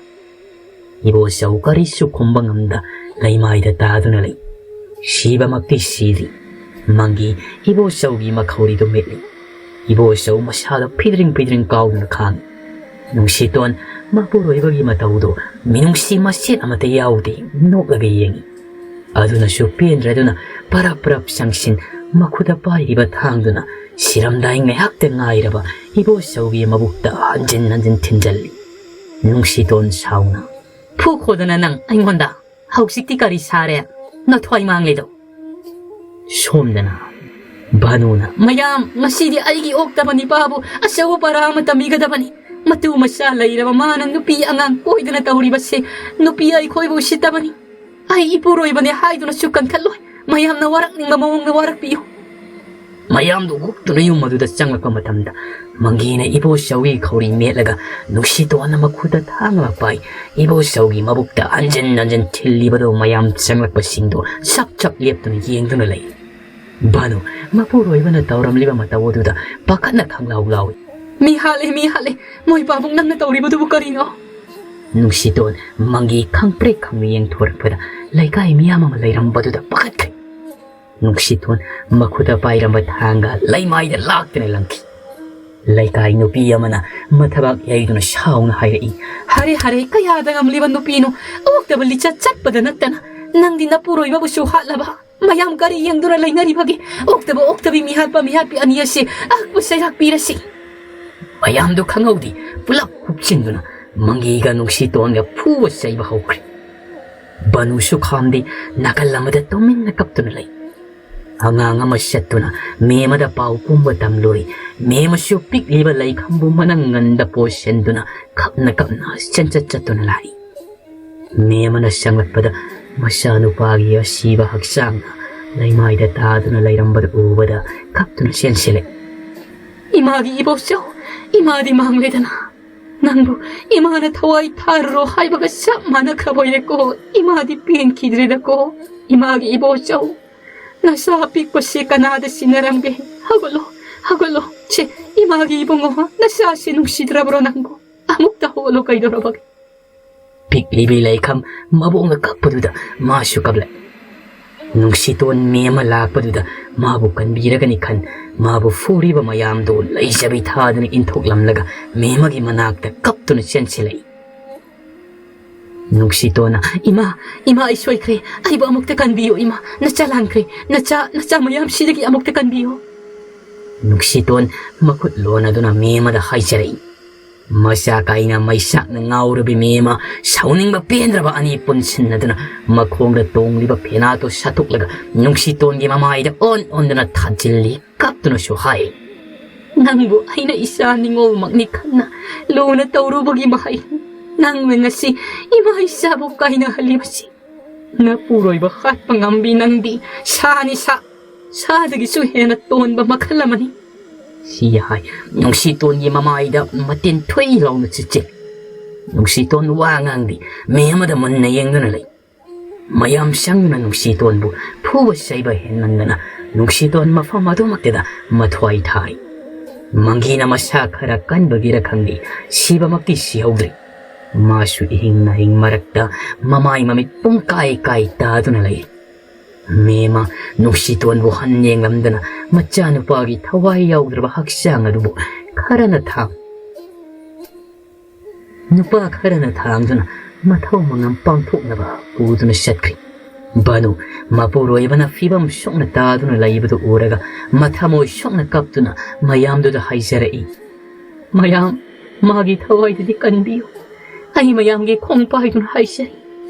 ꯏꯕꯣꯆꯧ ꯀꯔꯤꯁꯨ ꯈꯨꯝꯕ ꯉꯝꯗ ꯂꯩꯃꯥꯏꯗ ꯇꯥꯗꯨꯅ ꯂꯩ꯫ ꯁꯤꯕꯃꯛꯇꯤ ꯁꯤꯗ꯭ꯔꯤ꯫ ꯃꯪꯒꯤ ꯏꯕꯣꯆꯧꯒꯤ ꯃꯈꯧꯔꯤꯗꯨ ꯃꯦꯠꯂꯤ꯫ ꯏꯕꯣꯆꯧ ꯃꯁꯥꯗ ꯐꯤꯗ꯭ꯔꯤꯡ ꯐꯤꯗ꯭ꯔꯤꯡ ꯀꯥꯎꯗꯨꯅ ꯈꯥꯡꯏ꯫ ꯅꯨꯡꯁꯤꯇꯣꯟ ꯃꯄꯨꯔꯣꯏꯕꯒꯤ ꯃꯇꯧꯗꯨ ꯃꯤꯅꯨꯡꯁꯤ ꯃꯆꯦꯠ ꯑꯃꯠꯇ ꯌꯥꯎꯗꯦ, ꯅꯣꯛꯂꯒ ꯌꯦꯡꯏ꯫ ꯑꯗꯨꯅꯁꯨ ꯄꯦꯟꯗ꯭ꯔꯗꯨꯅ ꯄꯔꯞ ꯄꯔꯞ ꯆꯪꯁꯤꯟ ꯃꯈꯨꯠꯇ ꯄꯥꯏꯔꯤꯕ ꯊꯥꯡꯗꯨꯅ ꯁꯤꯔꯝꯗꯥꯏ ꯉꯥꯏꯍꯥꯛꯇ ꯉꯥꯏꯔꯕ ꯏꯕꯣꯆꯧꯒꯤ ꯃꯕꯨꯛꯇ ꯍꯟꯖꯤꯟ ꯍꯟꯖꯤꯟ ꯊꯤꯟꯖꯜꯂꯤ꯫ ꯅꯨꯡꯁꯤꯇꯣꯟ ꯁꯥꯎꯅ, "ꯐꯨꯈꯣꯗꯅ ꯅꯪ ꯑꯩꯉꯣꯟꯗ꯫ ꯍꯧꯖꯤꯛꯇꯤ ꯀꯔꯤ ꯁꯥꯔꯦ? ꯅꯊ꯭ꯋꯥꯏ ꯃꯥꯡꯂꯤꯗꯣ꯫ ꯁꯣꯝꯗꯅ ꯚꯥꯅꯨꯅ, "ꯃꯌꯥꯝ, ꯉꯁꯤꯗꯤ ꯑꯩꯒꯤ ꯑꯣꯛꯇꯕ ꯅꯤꯄꯥꯕꯨ ꯑꯆꯧꯕ ꯄꯔꯥ ꯑꯃ ꯇꯝꯕꯤꯒꯗꯕꯅꯤ꯫ ꯃꯇꯨ ꯃꯆꯥ ꯂꯩꯔꯕ ꯃꯥꯅ ꯅꯨꯄꯤ ꯑꯉꯥꯡ ꯀꯣꯏꯗꯅ ꯇꯧꯔꯤꯕꯁꯦ ꯅꯨꯄꯤ ꯑꯩꯈꯣꯏꯕꯨ ꯎꯁꯤꯠꯇꯕꯅꯤ꯫ ꯑꯩ ꯏꯄꯨꯔꯣꯏꯕꯅꯦ ꯍꯥꯏꯗꯨꯅꯁꯨ ꯀꯟꯈꯠꯂꯣꯏ꯫ ꯃꯌꯥꯝꯅ ꯋꯥꯔꯛꯅꯤꯡꯕ ꯃꯑꯣꯡꯗ ꯋꯥꯔꯛꯄꯤꯌꯨ꯫" ꯃꯌꯥꯝꯗꯨ ꯍꯨꯞꯇꯨꯅ ꯌꯨꯝ ꯑꯗꯨꯗ ꯆꯪꯂꯛꯄ ꯃꯇꯝꯗ, ꯃꯪꯒꯤꯅ ꯏꯕꯣꯆꯧꯒꯤ ꯈꯧꯔꯤ ꯃꯦꯠꯂꯒ ꯅꯨꯡꯁꯤꯇꯣꯟꯅ ꯃꯈꯨꯠꯇ ꯊꯥꯡ ꯑꯃ ꯄꯥꯏ꯫ ꯏꯕꯣꯆꯧꯒꯤ ꯃꯕꯨꯛꯇ ꯍꯟꯖꯤꯟ ꯍꯟꯖꯤꯟ ꯊꯤꯜꯂꯤꯕꯗꯨ ꯃꯌꯥꯝ ꯆꯪꯂꯛꯄꯁꯤꯡꯗꯨ ꯆꯞ ꯆꯞ ꯂꯦꯞꯇꯨꯅ ꯌꯦꯡꯗꯨꯅ ꯂꯩ꯫ ꯚꯥꯅꯨ, ꯃꯄꯨꯔꯣꯏꯕꯅ ꯇꯧꯔꯝꯂꯤꯕ ꯃꯇꯧ ꯑꯗꯨꯗ ꯄꯥꯈꯠꯅ ꯈꯪꯂꯥꯎ ꯂꯥꯎꯏ꯫ "ꯃꯤ ꯍꯥꯠꯂꯦ, ꯃꯤ ꯍꯥꯠꯂꯦ! ꯃꯣꯏ ꯄꯥꯕꯨꯡ, ꯅꯪꯅ ꯇꯧꯔꯤꯕꯗꯨꯕꯨ ꯀꯔꯤꯅꯣ?" ꯅꯨꯡꯁꯤꯇꯣꯟ ꯃꯪꯒꯤ ꯈꯪꯄ꯭ꯔꯦꯛ ꯈꯪꯅ ꯌꯦꯡꯊꯣꯔꯛꯄꯗ ꯂꯩꯀꯥꯏ ꯃꯤꯌꯥꯝ ꯑꯃ ꯂꯩꯔꯝꯕꯗꯨꯗ ꯄꯥꯈꯠꯈ꯭ꯔꯦ꯫ ꯅꯨꯡꯁꯤꯇꯣꯟ ꯃꯈꯨꯠꯇ ꯄꯥꯏꯔꯝꯕ ꯊꯥꯡꯒ ꯂꯩꯃꯥꯏꯗ ꯂꯥꯛꯇꯨꯅ ꯂꯪꯈꯤ꯫ ꯂꯩꯀꯥꯏ ꯅꯨꯄꯤ ꯑꯃꯅ ꯃꯊꯕꯥꯛ ꯌꯩꯗꯨꯅ ꯁꯥꯎꯅ ꯍꯥꯏꯔꯛꯏ, "ꯍꯔꯦ, ꯍꯔꯦ, ꯀꯌꯥꯗ ꯉꯝꯂꯤꯕ ꯅꯨꯄꯤꯅꯣ? ꯑꯣꯛꯇꯕ ꯂꯤꯆꯠ ꯆꯠꯄꯗ ꯅꯠꯇꯅ ꯅꯪꯗꯤ ꯅꯄꯨꯔꯣꯏꯕꯕꯨꯁꯨ ꯍꯥꯠꯂꯕ? ꯃꯌꯥꯝ ꯀꯔꯤ ꯌꯦꯡꯗꯨꯅ ꯂꯩꯅꯔꯤꯕꯒꯦ? ꯑꯣꯛꯇꯕ ꯑꯣꯛꯇꯕꯤ, ꯃꯤꯍꯥꯠꯄ ꯃꯤꯍꯥꯠꯄꯤ ꯑꯅꯤ ꯑꯁꯤ ꯑꯍꯛꯄ ꯆꯩꯔꯥꯛ ꯄꯤꯔꯁꯤ꯫" ꯃꯌꯥꯝꯗꯨ ꯈꯪꯍꯧꯗꯦ, ꯄꯨꯂꯞ ꯍꯨꯞꯆꯤꯟꯗꯨꯅ ꯃꯪꯒꯤꯒ ꯅꯨꯡꯁꯤꯇꯣꯟꯒ ꯐꯨꯕ ꯆꯩꯕ ꯍꯧꯈ꯭ꯔꯦ꯫ ꯚꯥꯅꯨꯁꯨ ꯈꯥꯝꯗꯦ, ꯅꯥꯀꯜ ꯑꯃꯗ ꯇꯨꯃꯤꯟꯅ ꯀꯞꯇꯨꯅ ꯂꯩ꯫ ꯑꯉꯥꯡ ꯑꯃ ꯆꯠꯇꯨꯅ ꯃꯦꯝꯃꯗ ꯄꯥꯎ ꯄꯨꯝꯕ ꯇꯝꯂꯨꯔꯦ꯫ ꯃꯦꯝꯃꯁꯨ ꯄꯤꯛꯂꯤꯕ ꯂꯩꯈꯝꯕꯨ ꯃꯅꯪꯒꯟꯗ ꯄꯣꯁꯤꯟꯗꯨꯅ ꯀꯞꯅ ꯀꯞꯅ ꯆꯦꯟꯆꯠ ꯆꯠꯇꯨꯅ ꯂꯥꯛꯏ꯫ ꯃꯦꯝꯃꯅ ꯆꯪꯂꯛꯄꯗ ꯃꯆꯥꯅꯨꯄꯥꯒꯤ ꯑꯁꯤꯕ ꯍꯛꯆꯥꯡꯅ ꯂꯩꯃꯥꯏꯗ ꯇꯥꯗꯨꯅ ꯂꯩꯔꯝꯕꯗꯨ ꯎꯕꯗ ꯀꯞꯇꯨꯅ ꯆꯦꯟꯁꯤꯜꯂꯦ꯫ "ꯏꯃꯥꯒꯤ ꯏꯕꯣꯛꯆꯧ, ꯏꯃꯥꯗꯤ ꯃꯥꯡꯂꯦꯗꯅ꯫ ꯅꯪꯕꯨ ꯏꯃꯥꯅ ꯊꯋꯥꯏ ꯊꯥꯔꯨꯔꯣ ꯍꯥꯏꯕꯒ ꯆꯞ ꯃꯥꯟꯅꯈ꯭ꯔꯕ ꯑꯣꯏꯔꯦꯀꯣ꯫ ꯏꯃꯥꯗꯤ ꯄꯦꯟꯈꯤꯗ꯭ꯔꯦꯗꯀꯣ꯫ ꯏꯃꯥꯒꯤ ꯏꯕꯣꯛꯆꯧ, ꯅꯆꯥ ꯑꯄꯤꯛꯄꯁꯤ ꯀꯅꯥꯗ ꯁꯤꯟꯅꯔꯝꯒꯦ? ꯍꯧꯒꯠꯂꯣ, ꯍꯧꯒꯠꯂꯣ꯫ ꯁꯦ, ꯏꯃꯥꯒꯤ ꯏꯕꯨꯡꯉꯣ, ꯅꯆꯥꯁꯤ ꯅꯨꯡꯁꯤꯗ꯭ꯔꯕ꯭ꯔꯣ ꯅꯪꯕꯨ? ꯑꯃꯨꯛꯇ ꯍꯧꯒꯠꯂꯣ, ꯀꯩꯗꯧꯔꯕꯒꯦ?" ꯄꯤꯛꯂꯤꯕꯤ ꯂꯩꯈꯝ ꯃꯕꯣꯛꯅ ꯀꯞꯄꯗꯨꯗ ꯃꯥꯁꯨ ꯀꯞꯂꯛꯏ꯫ ꯅꯨꯡꯁꯤꯇꯣꯟ ꯃꯦꯝꯃ ꯂꯥꯛꯄꯗꯨꯗ ꯃꯥꯕꯨ ꯀꯟꯕꯤꯔꯒꯅꯤ ꯈꯟ, ꯃꯥꯕꯨ ꯐꯨꯔꯤꯕ ꯃꯌꯥꯝꯗꯨ ꯂꯩꯖꯕꯤ ꯊꯥꯗꯨꯅ ꯏꯟꯊꯣꯛꯂꯝꯂꯒ ꯃꯦꯝꯃꯒꯤ ꯃꯅꯥꯛꯇ ꯀꯞꯇꯨꯅ ꯆꯦꯟꯁꯤꯜꯂꯛꯏ꯫ ꯅꯨꯡꯁꯤꯇꯣꯟꯅ, "ꯏꯃꯥ, ꯏꯃꯥ, ꯑꯩ ꯁꯣꯏꯈ꯭ꯔꯦ꯫ ꯑꯩꯕꯨ ꯑꯃꯨꯛꯇ ꯀꯟꯕꯤꯌꯨ ꯏꯃꯥ꯫ ꯅꯆꯥ ꯂꯥꯟꯈ꯭ꯔꯦ꯫ ꯅꯆꯥ, ꯅꯆꯥ ꯃꯌꯥꯝꯁꯤꯗꯒꯤ ꯑꯃꯨꯛꯇ ꯀꯟꯕꯤꯌꯨ꯫" ꯅꯨꯡꯁꯤꯇꯣꯟ ꯃꯈꯨꯠ ꯂꯣꯟꯅꯗꯨꯅ ꯃꯦꯝꯃꯗ ꯍꯥꯏꯖꯔꯛꯏ꯫ ꯃꯆꯥ ꯀꯥꯏꯅ ꯃꯩꯁꯥꯛꯅ ꯉꯥꯎꯔꯕꯤ ꯃꯦꯝꯃ ꯁꯥꯎꯅꯤꯡꯕ ꯄꯦꯟꯗ꯭ꯔꯕ ꯑꯅꯤ ꯄꯨꯟꯁꯤꯟꯅꯗꯨꯅ ꯃꯈꯣꯡꯗ ꯇꯣꯡꯂꯤꯕ ꯐꯦꯅꯥꯠꯇꯨ ꯁꯠꯇꯣꯛꯂꯒ ꯅꯨꯡꯁꯤꯇꯣꯟꯒꯤ ꯃꯃꯥꯏꯗ ꯑꯣꯟ ꯑꯣꯟꯗꯨꯅ ꯊꯥꯖꯤꯜꯂꯤ꯫ ꯀꯞꯇꯨꯅꯁꯨ ꯍꯥꯏ, "ꯅꯪꯕꯨ ꯑꯩꯅ ꯏꯆꯥ ꯅꯤꯉꯣꯜꯃꯛꯅꯤ ꯈꯟꯅ ꯂꯨꯅ ꯇꯧꯔꯨꯕꯒꯤ ꯃꯍꯩ꯫ ꯅꯪꯅ ꯉꯁꯤ ꯏꯃꯥ ꯏꯆꯥꯕꯨ ꯀꯥꯏꯅꯍꯜꯂꯤꯕꯁꯤ꯫ ꯅꯄꯨꯔꯣꯏꯕ ꯍꯥꯠꯄ ꯉꯝꯕꯤ ꯅꯪꯗꯤ ꯁꯥꯅꯤ ꯁꯥ, ꯁꯥꯗꯒꯤꯁꯨ ꯍꯦꯟꯅ ꯇꯣꯟꯕ ꯃꯈꯜ ꯑꯃꯅꯤ"꯫ ꯁꯤ ꯍꯥꯏ ꯅꯨꯡꯁꯤꯇꯣꯟꯒꯤ ꯃꯃꯥꯏꯗ ꯃꯇꯤꯟ ꯊꯨꯏ ꯂꯥꯎꯅ ꯆꯤꯠꯆꯤ꯫ ꯅꯨꯡꯁꯤꯇꯣꯟ ꯋꯥ ꯉꯥꯡꯗꯦ, ꯃꯦꯝꯃꯗ ꯃꯨꯟꯅ ꯌꯦꯡꯗꯨꯅ ꯂꯩ꯫ ꯃꯌꯥꯝ ꯆꯪꯗꯨꯅ ꯅꯨꯡꯁꯤꯇꯣꯟꯕꯨ ꯐꯨꯕ ꯆꯩꯕ ꯍꯦꯟꯃꯟꯗꯅ ꯅꯨꯡꯁꯤꯇꯣꯟ ꯃꯐꯝ ꯑꯗꯨꯃꯛꯇꯗ ꯃꯊ꯭ꯋꯥꯏ ꯊꯥꯔꯤ꯫ ꯃꯪꯒꯤꯅ ꯃꯁꯥ ꯈꯔ ꯀꯟꯕꯒꯤꯔ ꯈꯪꯗꯦ, ꯁꯤꯕꯃꯛꯇꯤ ꯁꯤꯍꯧꯗ꯭ꯔꯤ꯫ ꯃꯥꯁꯨ ꯏꯍꯤꯡ ꯅꯥꯍꯤꯡ ꯃꯔꯛꯇ ꯃꯃꯥꯏ ꯃꯃꯤꯠ ꯄꯨꯡꯀꯥꯏ ꯀꯥꯏ ꯇꯥꯗꯨꯅ ꯂꯩ꯫ ꯃꯦꯝꯃ ꯅꯨꯡꯁꯤꯇꯣꯟꯕꯨ ꯍꯟ ꯌꯦꯡꯂꯝꯗꯅ ꯃꯆꯥꯅꯨꯄꯥꯒꯤ ꯊꯋꯥꯏ ꯌꯥꯎꯗ꯭ꯔꯕ ꯍꯛꯆꯥꯡ ꯑꯗꯨꯕꯨ ꯈꯔꯅ ꯊꯥꯡ, ꯅꯨꯄꯥ ꯈꯔꯅ ꯊꯥꯡꯗꯨꯅ ꯃꯊꯧ ꯃꯉꯝ ꯄꯥꯡꯊꯣꯛꯅꯕ ꯄꯨꯗꯨꯅ ꯆꯠꯈ꯭ꯔꯤ꯫ ꯚꯥꯅꯨ ꯃꯄꯨꯔꯣꯏꯕꯅ ꯐꯤꯕꯝ ꯁꯣꯛꯅ ꯇꯥꯗꯨꯅ ꯂꯩꯕꯗꯨ ꯎꯔꯒ ꯃꯊꯃꯣꯏ ꯁꯣꯛꯅ ꯀꯞꯇꯨꯅ ꯃꯌꯥꯝꯗꯨꯗ ꯍꯥꯏꯖꯔꯛꯏ, "ꯃꯌꯥꯝ, ꯃꯥꯒꯤ ꯊꯋꯥꯏꯗꯨꯗꯤ ꯀꯟꯕꯤꯌꯨ꯫ ꯑꯩ ꯃꯌꯥꯝꯒꯤ ꯈꯣꯡ ꯄꯥꯏꯗꯨꯅ ꯍꯥꯏꯖꯔꯤ,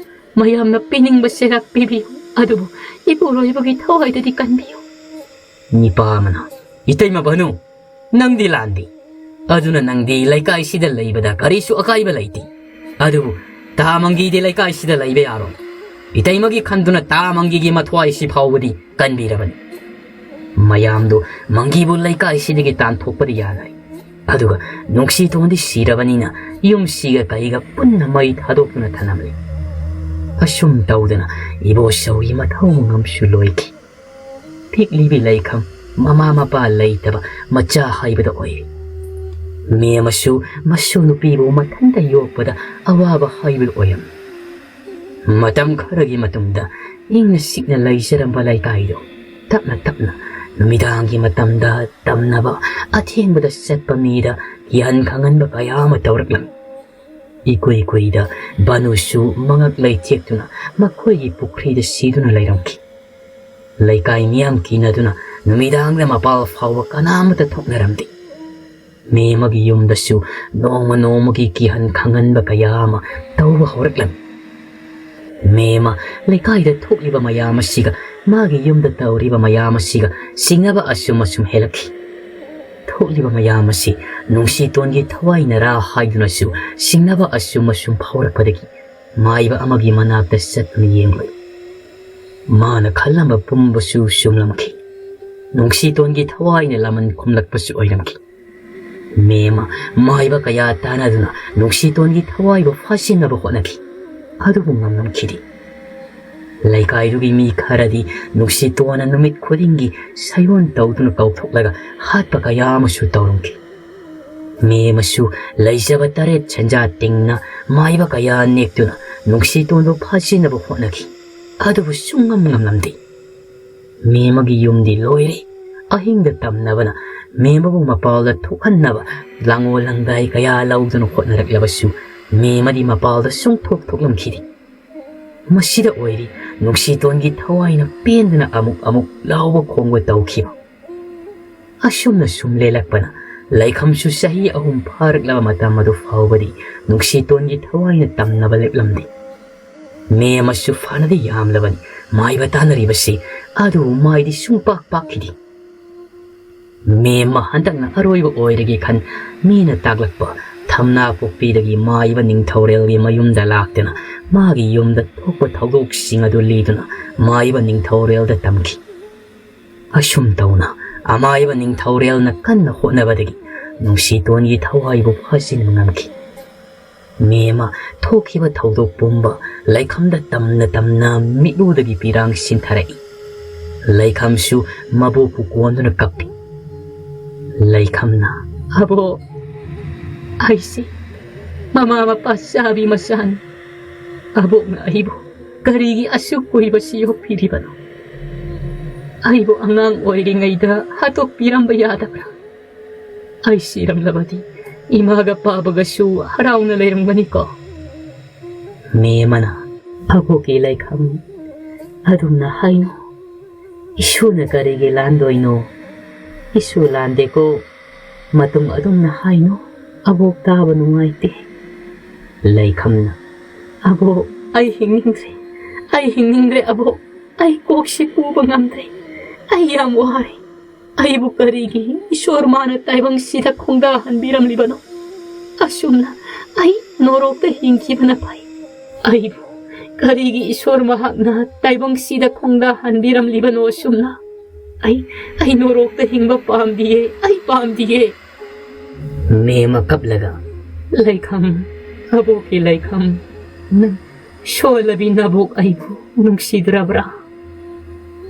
ꯃꯌꯥꯝꯅ ꯄꯤꯅꯤꯡꯕ ꯆꯩꯔꯥꯛ ꯄꯤꯕꯤꯌꯨ, ꯑꯗꯨꯕꯨ ꯏꯄꯨꯔꯣꯏꯕꯒꯤ ꯊꯋꯥꯏꯗꯨꯗꯤ ꯀꯟꯕꯤꯌꯨ"꯫ ꯅꯤꯄꯥ ꯑꯃꯅ, "ꯏꯇꯩꯃ ꯚꯥꯅꯨ, ꯅꯪꯗꯤ ꯂꯥꯟꯗꯦ꯫ ꯑꯗꯨꯅ ꯅꯪꯗꯤ ꯂꯩꯀꯥꯏꯁꯤꯗ ꯂꯩꯕꯗ ꯀꯔꯤꯁꯨ ꯑꯀꯥꯏꯕ ꯂꯩꯇꯦ꯫ ꯑꯗꯨꯕꯨ ꯇꯥ ꯃꯪꯒꯤꯗꯤ ꯂꯩꯀꯥꯏꯁꯤꯗ ꯂꯩꯕ ꯌꯥꯔꯣꯏ꯫ ꯏꯇꯩꯃꯒꯤ ꯈꯟꯗꯨꯅ ꯇꯥ ꯃꯪꯒꯤꯒꯤ ꯃꯊ꯭ꯋꯥꯏꯁꯤ ꯐꯥꯎꯕꯗꯤ ꯀꯟꯕꯤꯔꯕꯅꯤ"꯫ ꯃꯌꯥꯝꯗꯨ ꯃꯪꯒꯤꯕꯨ ꯂꯩꯀꯥꯏꯁꯤꯗꯒꯤ ꯇꯥꯟꯊꯣꯛꯄꯗꯤ ꯌꯥꯅꯔꯦ꯫ ꯑꯗꯨꯒ ꯅꯨꯡꯁꯤꯇꯣꯟꯗꯤ ꯁꯤꯔꯕꯅꯤꯅ ꯌꯨꯝꯁꯤꯒ ꯀꯩꯒ ꯄꯨꯟꯅ ꯃꯩ ꯊꯥꯗꯣꯛꯇꯨꯅ ꯊꯅꯝꯂꯦ꯫ ꯑꯁꯨꯝ ꯇꯧꯗꯅ ꯏꯕꯣꯆꯧꯒꯤ ꯃꯊꯧ ꯃꯉꯝꯁꯨ ꯂꯣꯏꯈꯤ꯫ ꯄꯤꯛꯂꯤꯕꯤ ꯂꯩꯈꯝ, ꯃꯃꯥ ꯃꯄꯥ ꯂꯩꯇꯕ ꯃꯆꯥ ꯍꯥꯏꯕꯗꯣ ꯑꯣꯏꯔꯦ꯫ ꯃꯦꯝꯃꯁꯨ ꯃꯁꯨ ꯅꯨꯄꯤꯕꯨ ꯃꯊꯟꯇ ꯌꯣꯛꯄꯗ ꯑꯋꯥꯕ ꯍꯥꯏꯕꯗꯨ ꯑꯣꯏꯔꯝꯃꯤ꯫ ꯃꯇꯝ ꯈꯔꯒꯤ ꯃꯇꯨꯡꯗ ꯏꯪꯅ ꯆꯤꯛꯅ ꯂꯩꯖꯔꯝꯕ ꯂꯩꯀꯥꯏꯗꯨ ꯇꯞꯅ ꯇꯞꯅ ꯅꯨꯃꯤꯗꯥꯡꯒꯤ ꯃꯇꯝꯗ ꯇꯝꯅꯕ ꯑꯊꯦꯡꯕꯗ ꯆꯠꯄ ꯃꯤꯗ ꯒ꯭ꯌꯥꯟ ꯈꯪꯍꯟꯕ ꯀꯌꯥ ꯑꯃ ꯇꯧꯔꯛꯂꯝꯃꯤ꯫ ꯏꯀꯨꯏ ꯀꯨꯏꯗ ꯚꯥꯅꯨꯁꯨ ꯃꯉꯛ ꯂꯩꯊꯦꯛꯇꯨꯅ ꯃꯈꯣꯏꯒꯤ ꯄꯨꯈ꯭ꯔꯤꯗ ꯁꯤꯗꯨꯅ ꯂꯩꯔꯝꯈꯤ꯫ ꯂꯩꯀꯥꯏ ꯃꯤꯌꯥꯝ ꯀꯤꯅꯗꯨꯅ ꯅꯨꯃꯤꯗꯥꯡꯗ ꯃꯄꯥꯜ ꯐꯥꯎꯕ ꯀꯅꯥꯃꯠꯇ ꯊꯣꯛꯅꯔꯝꯗꯦ꯫ ꯃꯦꯃꯒꯤ ꯌꯨꯝꯗꯁꯨ ꯅꯣꯡꯃ ꯅꯣꯡꯃꯒꯤ ꯀꯤꯍꯟ ꯈꯪꯍꯟꯕ ꯀꯌꯥ ꯑꯃ ꯇꯧꯕ ꯍꯧꯔꯛꯂꯝꯃꯤ꯫ ꯃꯦꯃ ꯂꯩꯀꯥꯏꯗ ꯊꯣꯛꯂꯤꯕ ꯃꯌꯥꯝ ꯑꯁꯤꯒ ꯃꯥꯒꯤ ꯌꯨꯝꯗ ꯇꯧꯔꯤꯕ ꯃꯌꯥꯝ ꯑꯁꯤꯒ ꯆꯤꯡꯅꯕ ꯑꯁꯨꯝ ꯑꯁꯨꯝ ꯍꯦꯜꯂꯛꯈꯤ꯫ ꯊꯣꯛꯂꯤꯕ ꯃꯌꯥꯝ ꯑꯁꯤ ꯅꯨꯡꯁꯤꯇꯣꯟꯒꯤ ꯊꯋꯥꯏꯅꯔꯥ ꯍꯥꯏꯗꯨꯅꯁꯨ ꯆꯤꯡꯅꯕ ꯑꯁꯨꯝ ꯑꯁꯨꯝ ꯐꯥꯎꯔꯛꯄꯗꯒꯤ ꯃꯥꯏꯕ ꯑꯃꯒꯤ ꯃꯅꯥꯛꯇ ꯆꯠꯇꯨꯅ ꯌꯦꯡꯂꯨꯏ꯫ ꯃꯥꯅ ꯈꯜꯂꯝꯕ ꯄꯨꯝꯕꯁꯨ ꯆꯨꯝꯂꯝꯈꯤ꯫ ꯅꯨꯡꯁꯤꯇꯣꯟꯒꯤ ꯊꯋꯥꯏꯅ ꯂꯃꯟ ꯈꯨꯝꯂꯛꯄꯁꯨ ꯑꯣꯏꯔꯝꯈꯤ꯫ ꯃꯦꯃ ꯃꯥꯏꯕ ꯀꯌꯥ ꯇꯥꯟꯅꯗꯨꯅ ꯅꯨꯡꯁꯤꯇꯣꯟꯒꯤ ꯊꯋꯥꯏꯕꯨ ꯐꯥꯁꯤꯟꯅꯕ ꯍꯣꯠꯅꯈꯤ꯫ ꯑꯗꯨꯕꯨ ꯉꯝꯂꯝꯈꯤꯗꯦ꯫ ꯂꯩꯀꯥꯏꯗꯨꯒꯤ ꯃꯤ ꯈꯔꯗꯤ ꯅꯨꯡꯁꯤꯇꯣꯟꯅ ꯅꯨꯃꯤꯠ ꯈꯨꯗꯤꯡꯒꯤ ꯁꯥꯌꯣꯟ ꯇꯧꯗꯨꯅ ꯀꯧꯊꯣꯛꯂꯒ ꯍꯥꯠꯄ ꯀꯌꯥ ꯑꯃꯁꯨ ꯇꯧꯔꯝꯈꯤ꯫ ꯃꯦꯃꯁꯨ ꯂꯩꯖꯕ ꯇꯔꯦꯠ ꯁꯦꯟꯖꯥ ꯇꯤꯡꯅ ꯃꯥꯏꯕ ꯀꯌꯥ ꯅꯦꯛꯇꯨꯅ ꯅꯨꯡꯁꯤꯇꯣꯟꯕꯨ ꯐꯥꯁꯤꯟꯅꯕ ꯍꯣꯠꯅꯈꯤ꯫ ꯑꯗꯨꯕꯨ ꯁꯨꯡꯉꯝ ꯉꯝꯂꯝꯗꯦ꯫ ꯃꯦꯃꯒꯤ ꯌꯨꯝꯗꯤ ꯂꯣꯏꯔꯦ꯫ ꯑꯍꯤꯡꯗ ꯇꯝꯅꯕꯅ ꯃꯦꯃꯕꯨ ꯃꯄꯥꯜꯗ ꯊꯣꯛꯍꯟꯅꯕ ꯂꯥꯡꯑꯣꯜ ꯂꯥꯡꯗꯥꯏ ꯀꯌꯥ ꯂꯧꯗꯨꯅ ꯍꯣꯠꯅꯔꯛꯂꯕꯁꯨ ꯃꯦꯃꯗꯤ ꯃꯄꯥꯜꯗ ꯁꯨꯡꯊꯣꯛ ꯊꯣꯛꯂꯝꯈꯤꯗꯦ꯫ ꯃꯁꯤꯗ ꯑꯣꯏꯔꯤ ꯅꯨꯡꯁꯤꯇꯣꯟꯒꯤ ꯊꯋꯥꯏꯅ ꯄꯦꯟꯗꯅ ꯑꯃꯨꯛ ꯑꯃꯨꯛ ꯂꯥꯎꯕ ꯈꯣꯡꯕ ꯇꯧꯈꯤꯕ꯫ ꯑꯁꯨꯝꯅ ꯁꯨꯝ ꯂꯦꯜꯂꯛꯄꯅ ꯂꯩꯈꯝꯁꯨ ꯆꯍꯤ ꯑꯍꯨꯝ ꯐꯥꯔꯛꯂꯕ ꯃꯇꯝ ꯑꯗꯨ ꯐꯥꯎꯕꯗꯤ ꯅꯨꯡꯁꯤꯇꯣꯟꯒꯤ ꯊꯋꯥꯏꯅ ꯇꯝꯅꯕ ꯂꯦꯞꯂꯝꯗꯦ꯫ ꯃꯦꯃꯁꯨ ꯐꯅꯗꯤ ꯌꯥꯝꯂꯕꯅꯤ ꯃꯥꯏꯕ ꯇꯥꯟꯅꯔꯤꯕꯁꯤ, ꯑꯗꯨꯕꯨ ꯃꯥꯏꯗꯤ ꯁꯨꯡꯄꯥꯛ ꯄꯥꯛꯈꯤꯗꯦ꯫ ꯃꯦꯃ ꯍꯟꯗꯛꯅ ꯑꯔꯣꯏꯕ ꯑꯣꯏꯔꯒꯦ ꯈꯟ ꯃꯤꯅ ꯇꯥꯛꯂꯛꯄ ꯊꯝꯅꯥ ꯄꯣꯛꯄꯤꯗꯒꯤ ꯃꯥꯏꯕ ꯅꯤꯡꯊꯧꯔꯦꯜꯒꯤ ꯃꯌꯨꯝꯗ ꯂꯥꯛꯇꯨꯅ ꯃꯥꯒꯤ ꯌꯨꯝꯗ ꯊꯣꯛꯄ ꯊꯧꯗꯣꯛꯁꯤꯡ ꯑꯗꯨ ꯂꯤꯗꯨꯅ ꯃꯥꯏꯕ ꯅꯤꯡꯊꯧꯔꯦꯜꯗ ꯇꯝꯈꯤ꯫ ꯑꯁꯨꯝ ꯇꯧꯅ ꯑꯃꯥꯏꯕ ꯅꯤꯡꯊꯧꯔꯦꯜꯅ ꯀꯟꯅ ꯍꯣꯠꯅꯕꯗꯒꯤ ꯅꯨꯡꯁꯤꯇꯣꯟꯒꯤ ꯊꯋꯥꯏꯕꯨ ꯐꯥꯖꯤꯟꯕ ꯉꯝꯈꯤ꯫ ꯃꯦꯃ ꯊꯣꯛꯈꯤꯕ ꯊꯧꯗꯣꯛ ꯄꯨꯝꯕ ꯂꯩꯈꯝꯗ ꯇꯝꯅ ꯇꯝꯅ ꯃꯤꯠꯂꯨꯗꯒꯤ ꯄꯤꯔꯥꯡ ꯁꯤꯟꯊꯔꯛꯏ꯫ ꯂꯩꯈꯝꯁꯨ ꯃꯕꯣꯛꯄꯨ ꯀꯣꯟꯗꯨꯅ ꯀꯞꯄꯤ꯫ ꯂꯩꯈꯝꯅ, "ꯑꯕꯣꯛ, ꯑꯩꯁꯦ ꯃꯃꯥ ꯃꯄꯥ ꯆꯥꯕꯤ ꯃꯆꯥꯅꯤ꯫ ꯑꯕꯣꯛꯅ ꯑꯩꯕꯨ ꯀꯔꯤꯒꯤ ꯑꯁꯨꯛ ꯀꯨꯏꯕꯁꯤ ꯌꯣꯛꯄꯤꯔꯤꯕꯅꯣ? ꯑꯩꯕꯨ ꯑꯉꯥꯡ ꯑꯣꯏꯔꯤꯉꯩꯗ ꯍꯥꯠꯇꯣꯛꯄꯤꯔꯝꯕ ꯌꯥꯗꯕ꯭ꯔꯥ? ꯑꯩ ꯁꯤꯔꯝꯂꯕꯗꯤ ꯏꯃꯥꯒ ꯄꯥꯕꯒꯁꯨ ꯍꯔꯥꯎꯅ ꯂꯩꯔꯝꯒꯅꯤꯀꯣ?" ꯃꯦꯃꯅ, "ꯑꯕꯣꯛꯀꯤ ꯂꯩꯈꯝ, ꯑꯗꯨꯝꯅ ꯍꯥꯏꯅꯨ꯫ ꯏꯁꯨꯅ ꯀꯔꯤꯒꯤ ꯂꯥꯟꯗꯣꯏꯅꯣ? ꯏꯁꯨ ꯂꯥꯟꯗꯦꯀꯣ꯫ ꯃꯇꯨꯡ ꯑꯗꯨꯝꯅ ꯍꯥꯏꯅꯨ, ꯑꯕꯣꯛ ꯇꯥꯕ ꯅꯨꯡꯉꯥꯏꯇꯦ꯫ ꯂꯩꯈꯝꯅ, "ꯑꯕꯣꯛ, ꯑꯩ ꯍꯤꯡꯅꯤꯡꯗ꯭ꯔꯦ, ꯑꯩ ꯍꯤꯡꯅꯤꯡꯗ꯭ꯔꯦ ꯑꯕꯣꯛ, ꯑꯩ ꯀꯣꯛꯁꯤ ꯄꯨꯕ ꯉꯝꯗ꯭ꯔꯦ, ꯑꯩ ꯌꯥꯝ ꯋꯥꯔꯦ꯫ ꯑꯩꯕꯨ ꯀꯔꯤꯒꯤ ꯏꯁꯣꯔ ꯃꯥꯅ ꯇꯥꯏꯕꯪꯁꯤꯗ ꯈꯣꯡꯗꯥꯍꯟꯕꯤꯔꯝꯂꯤꯕꯅꯣ? ꯑꯁꯨꯝꯅ ꯑꯩ ꯅꯣꯔꯣꯛꯇ ꯍꯤꯡꯈꯤꯕꯅ ꯐꯩ꯫ ꯑꯩꯕꯨ ꯀꯔꯤꯒꯤ ꯏꯁꯣꯔ ꯃꯍꯥꯛꯅ ꯇꯥꯏꯕꯪꯁꯤꯗ ꯈꯣꯡꯗꯥꯍꯟꯕꯤꯔꯝꯂꯤꯕꯅꯣ ꯑꯁꯨꯝꯅ? ꯑꯩ, ꯑꯩ ꯅꯣꯔꯣꯛꯇ ꯍꯤꯡꯕ ꯄꯥꯝꯗꯤꯌꯦ, ꯑꯩ ꯄꯥꯝꯗꯤꯌꯦ꯫" ꯃꯦꯝꯃ ꯀꯞꯂꯒ, "ꯂꯩꯈꯝ, ꯑꯕꯣꯛꯀꯤ ꯂꯩꯈꯝ, ꯅꯪ ꯁꯣꯜꯂꯕꯤ ꯅꯕꯣꯛ ꯑꯩꯕꯨ ꯅꯨꯡꯁꯤꯗ꯭ꯔꯕ꯭ꯔꯥ?"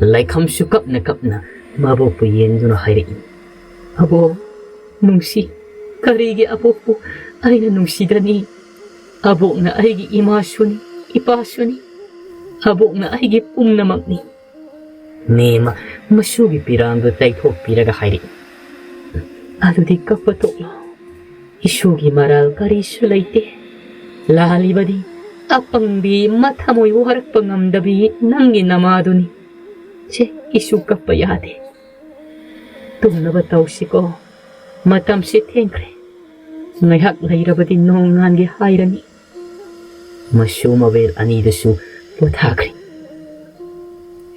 ꯂꯩꯈꯝꯁꯨ ꯀꯞꯅ ꯀꯞꯅ ꯃꯕꯣꯛꯄꯨ ꯌꯦꯡꯗꯨꯅ ꯍꯥꯏꯔꯛꯏ, "ꯑꯕꯣꯛ, ꯅꯨꯡꯁꯤ, ꯀꯔꯤꯒꯤ ꯑꯕꯣꯛꯄꯨ ꯑꯩꯅ ꯅꯨꯡꯁꯤꯗꯅꯤ? ꯑꯕꯣꯛꯅ ꯑꯩꯒꯤ ꯏꯃꯥꯁꯨꯅꯤ, ꯏꯄꯥꯁꯨꯅꯤ꯫ ꯑꯕꯣꯛꯅ ꯑꯩꯒꯤ ꯄꯨꯝꯅꯃꯛꯅꯤ꯫" ꯃꯦꯝꯃ ꯃꯁꯨꯒꯤ ꯄꯤꯔꯥꯡꯗꯨ ꯇꯩꯊꯣꯛꯄꯤꯔꯒ ꯍꯥꯏꯔꯛꯏ, "ꯑꯗꯨꯗꯤ ꯀꯞꯄ ꯇꯣꯛꯂꯣ꯫ ꯏꯁꯨꯒꯤ ꯃꯔꯥꯜ ꯀꯔꯤꯁꯨ ꯂꯩꯇꯦ꯫ ꯂꯥꯜꯂꯤꯕꯗꯤ ꯑꯄꯪꯕꯤ, ꯃꯊꯃꯣꯏ ꯋꯥꯔꯛꯄ ꯉꯝꯗꯕꯤ ꯅꯪꯒꯤ ꯅꯃꯥꯗꯨꯅꯤ꯫ ꯁꯦ, ꯏꯁꯨ ꯀꯞꯄ ꯌꯥꯗꯦ꯫ ꯇꯨꯝꯅꯕ ꯇꯧꯁꯤꯀꯣ꯫ ꯃꯇꯝꯁꯤ ꯊꯦꯡꯈ꯭ꯔꯦ꯫ ꯉꯥꯏꯍꯥꯛ ꯂꯩꯔꯕꯗꯤ ꯅꯣꯡꯉꯥꯟꯒꯦ ꯍꯥꯏꯔꯅꯤ꯫" ꯃꯁꯨ ꯃꯕꯦꯜ ꯑꯅꯤꯗꯨꯁꯨ ꯄꯣꯊꯥꯈ꯭ꯔꯦ꯫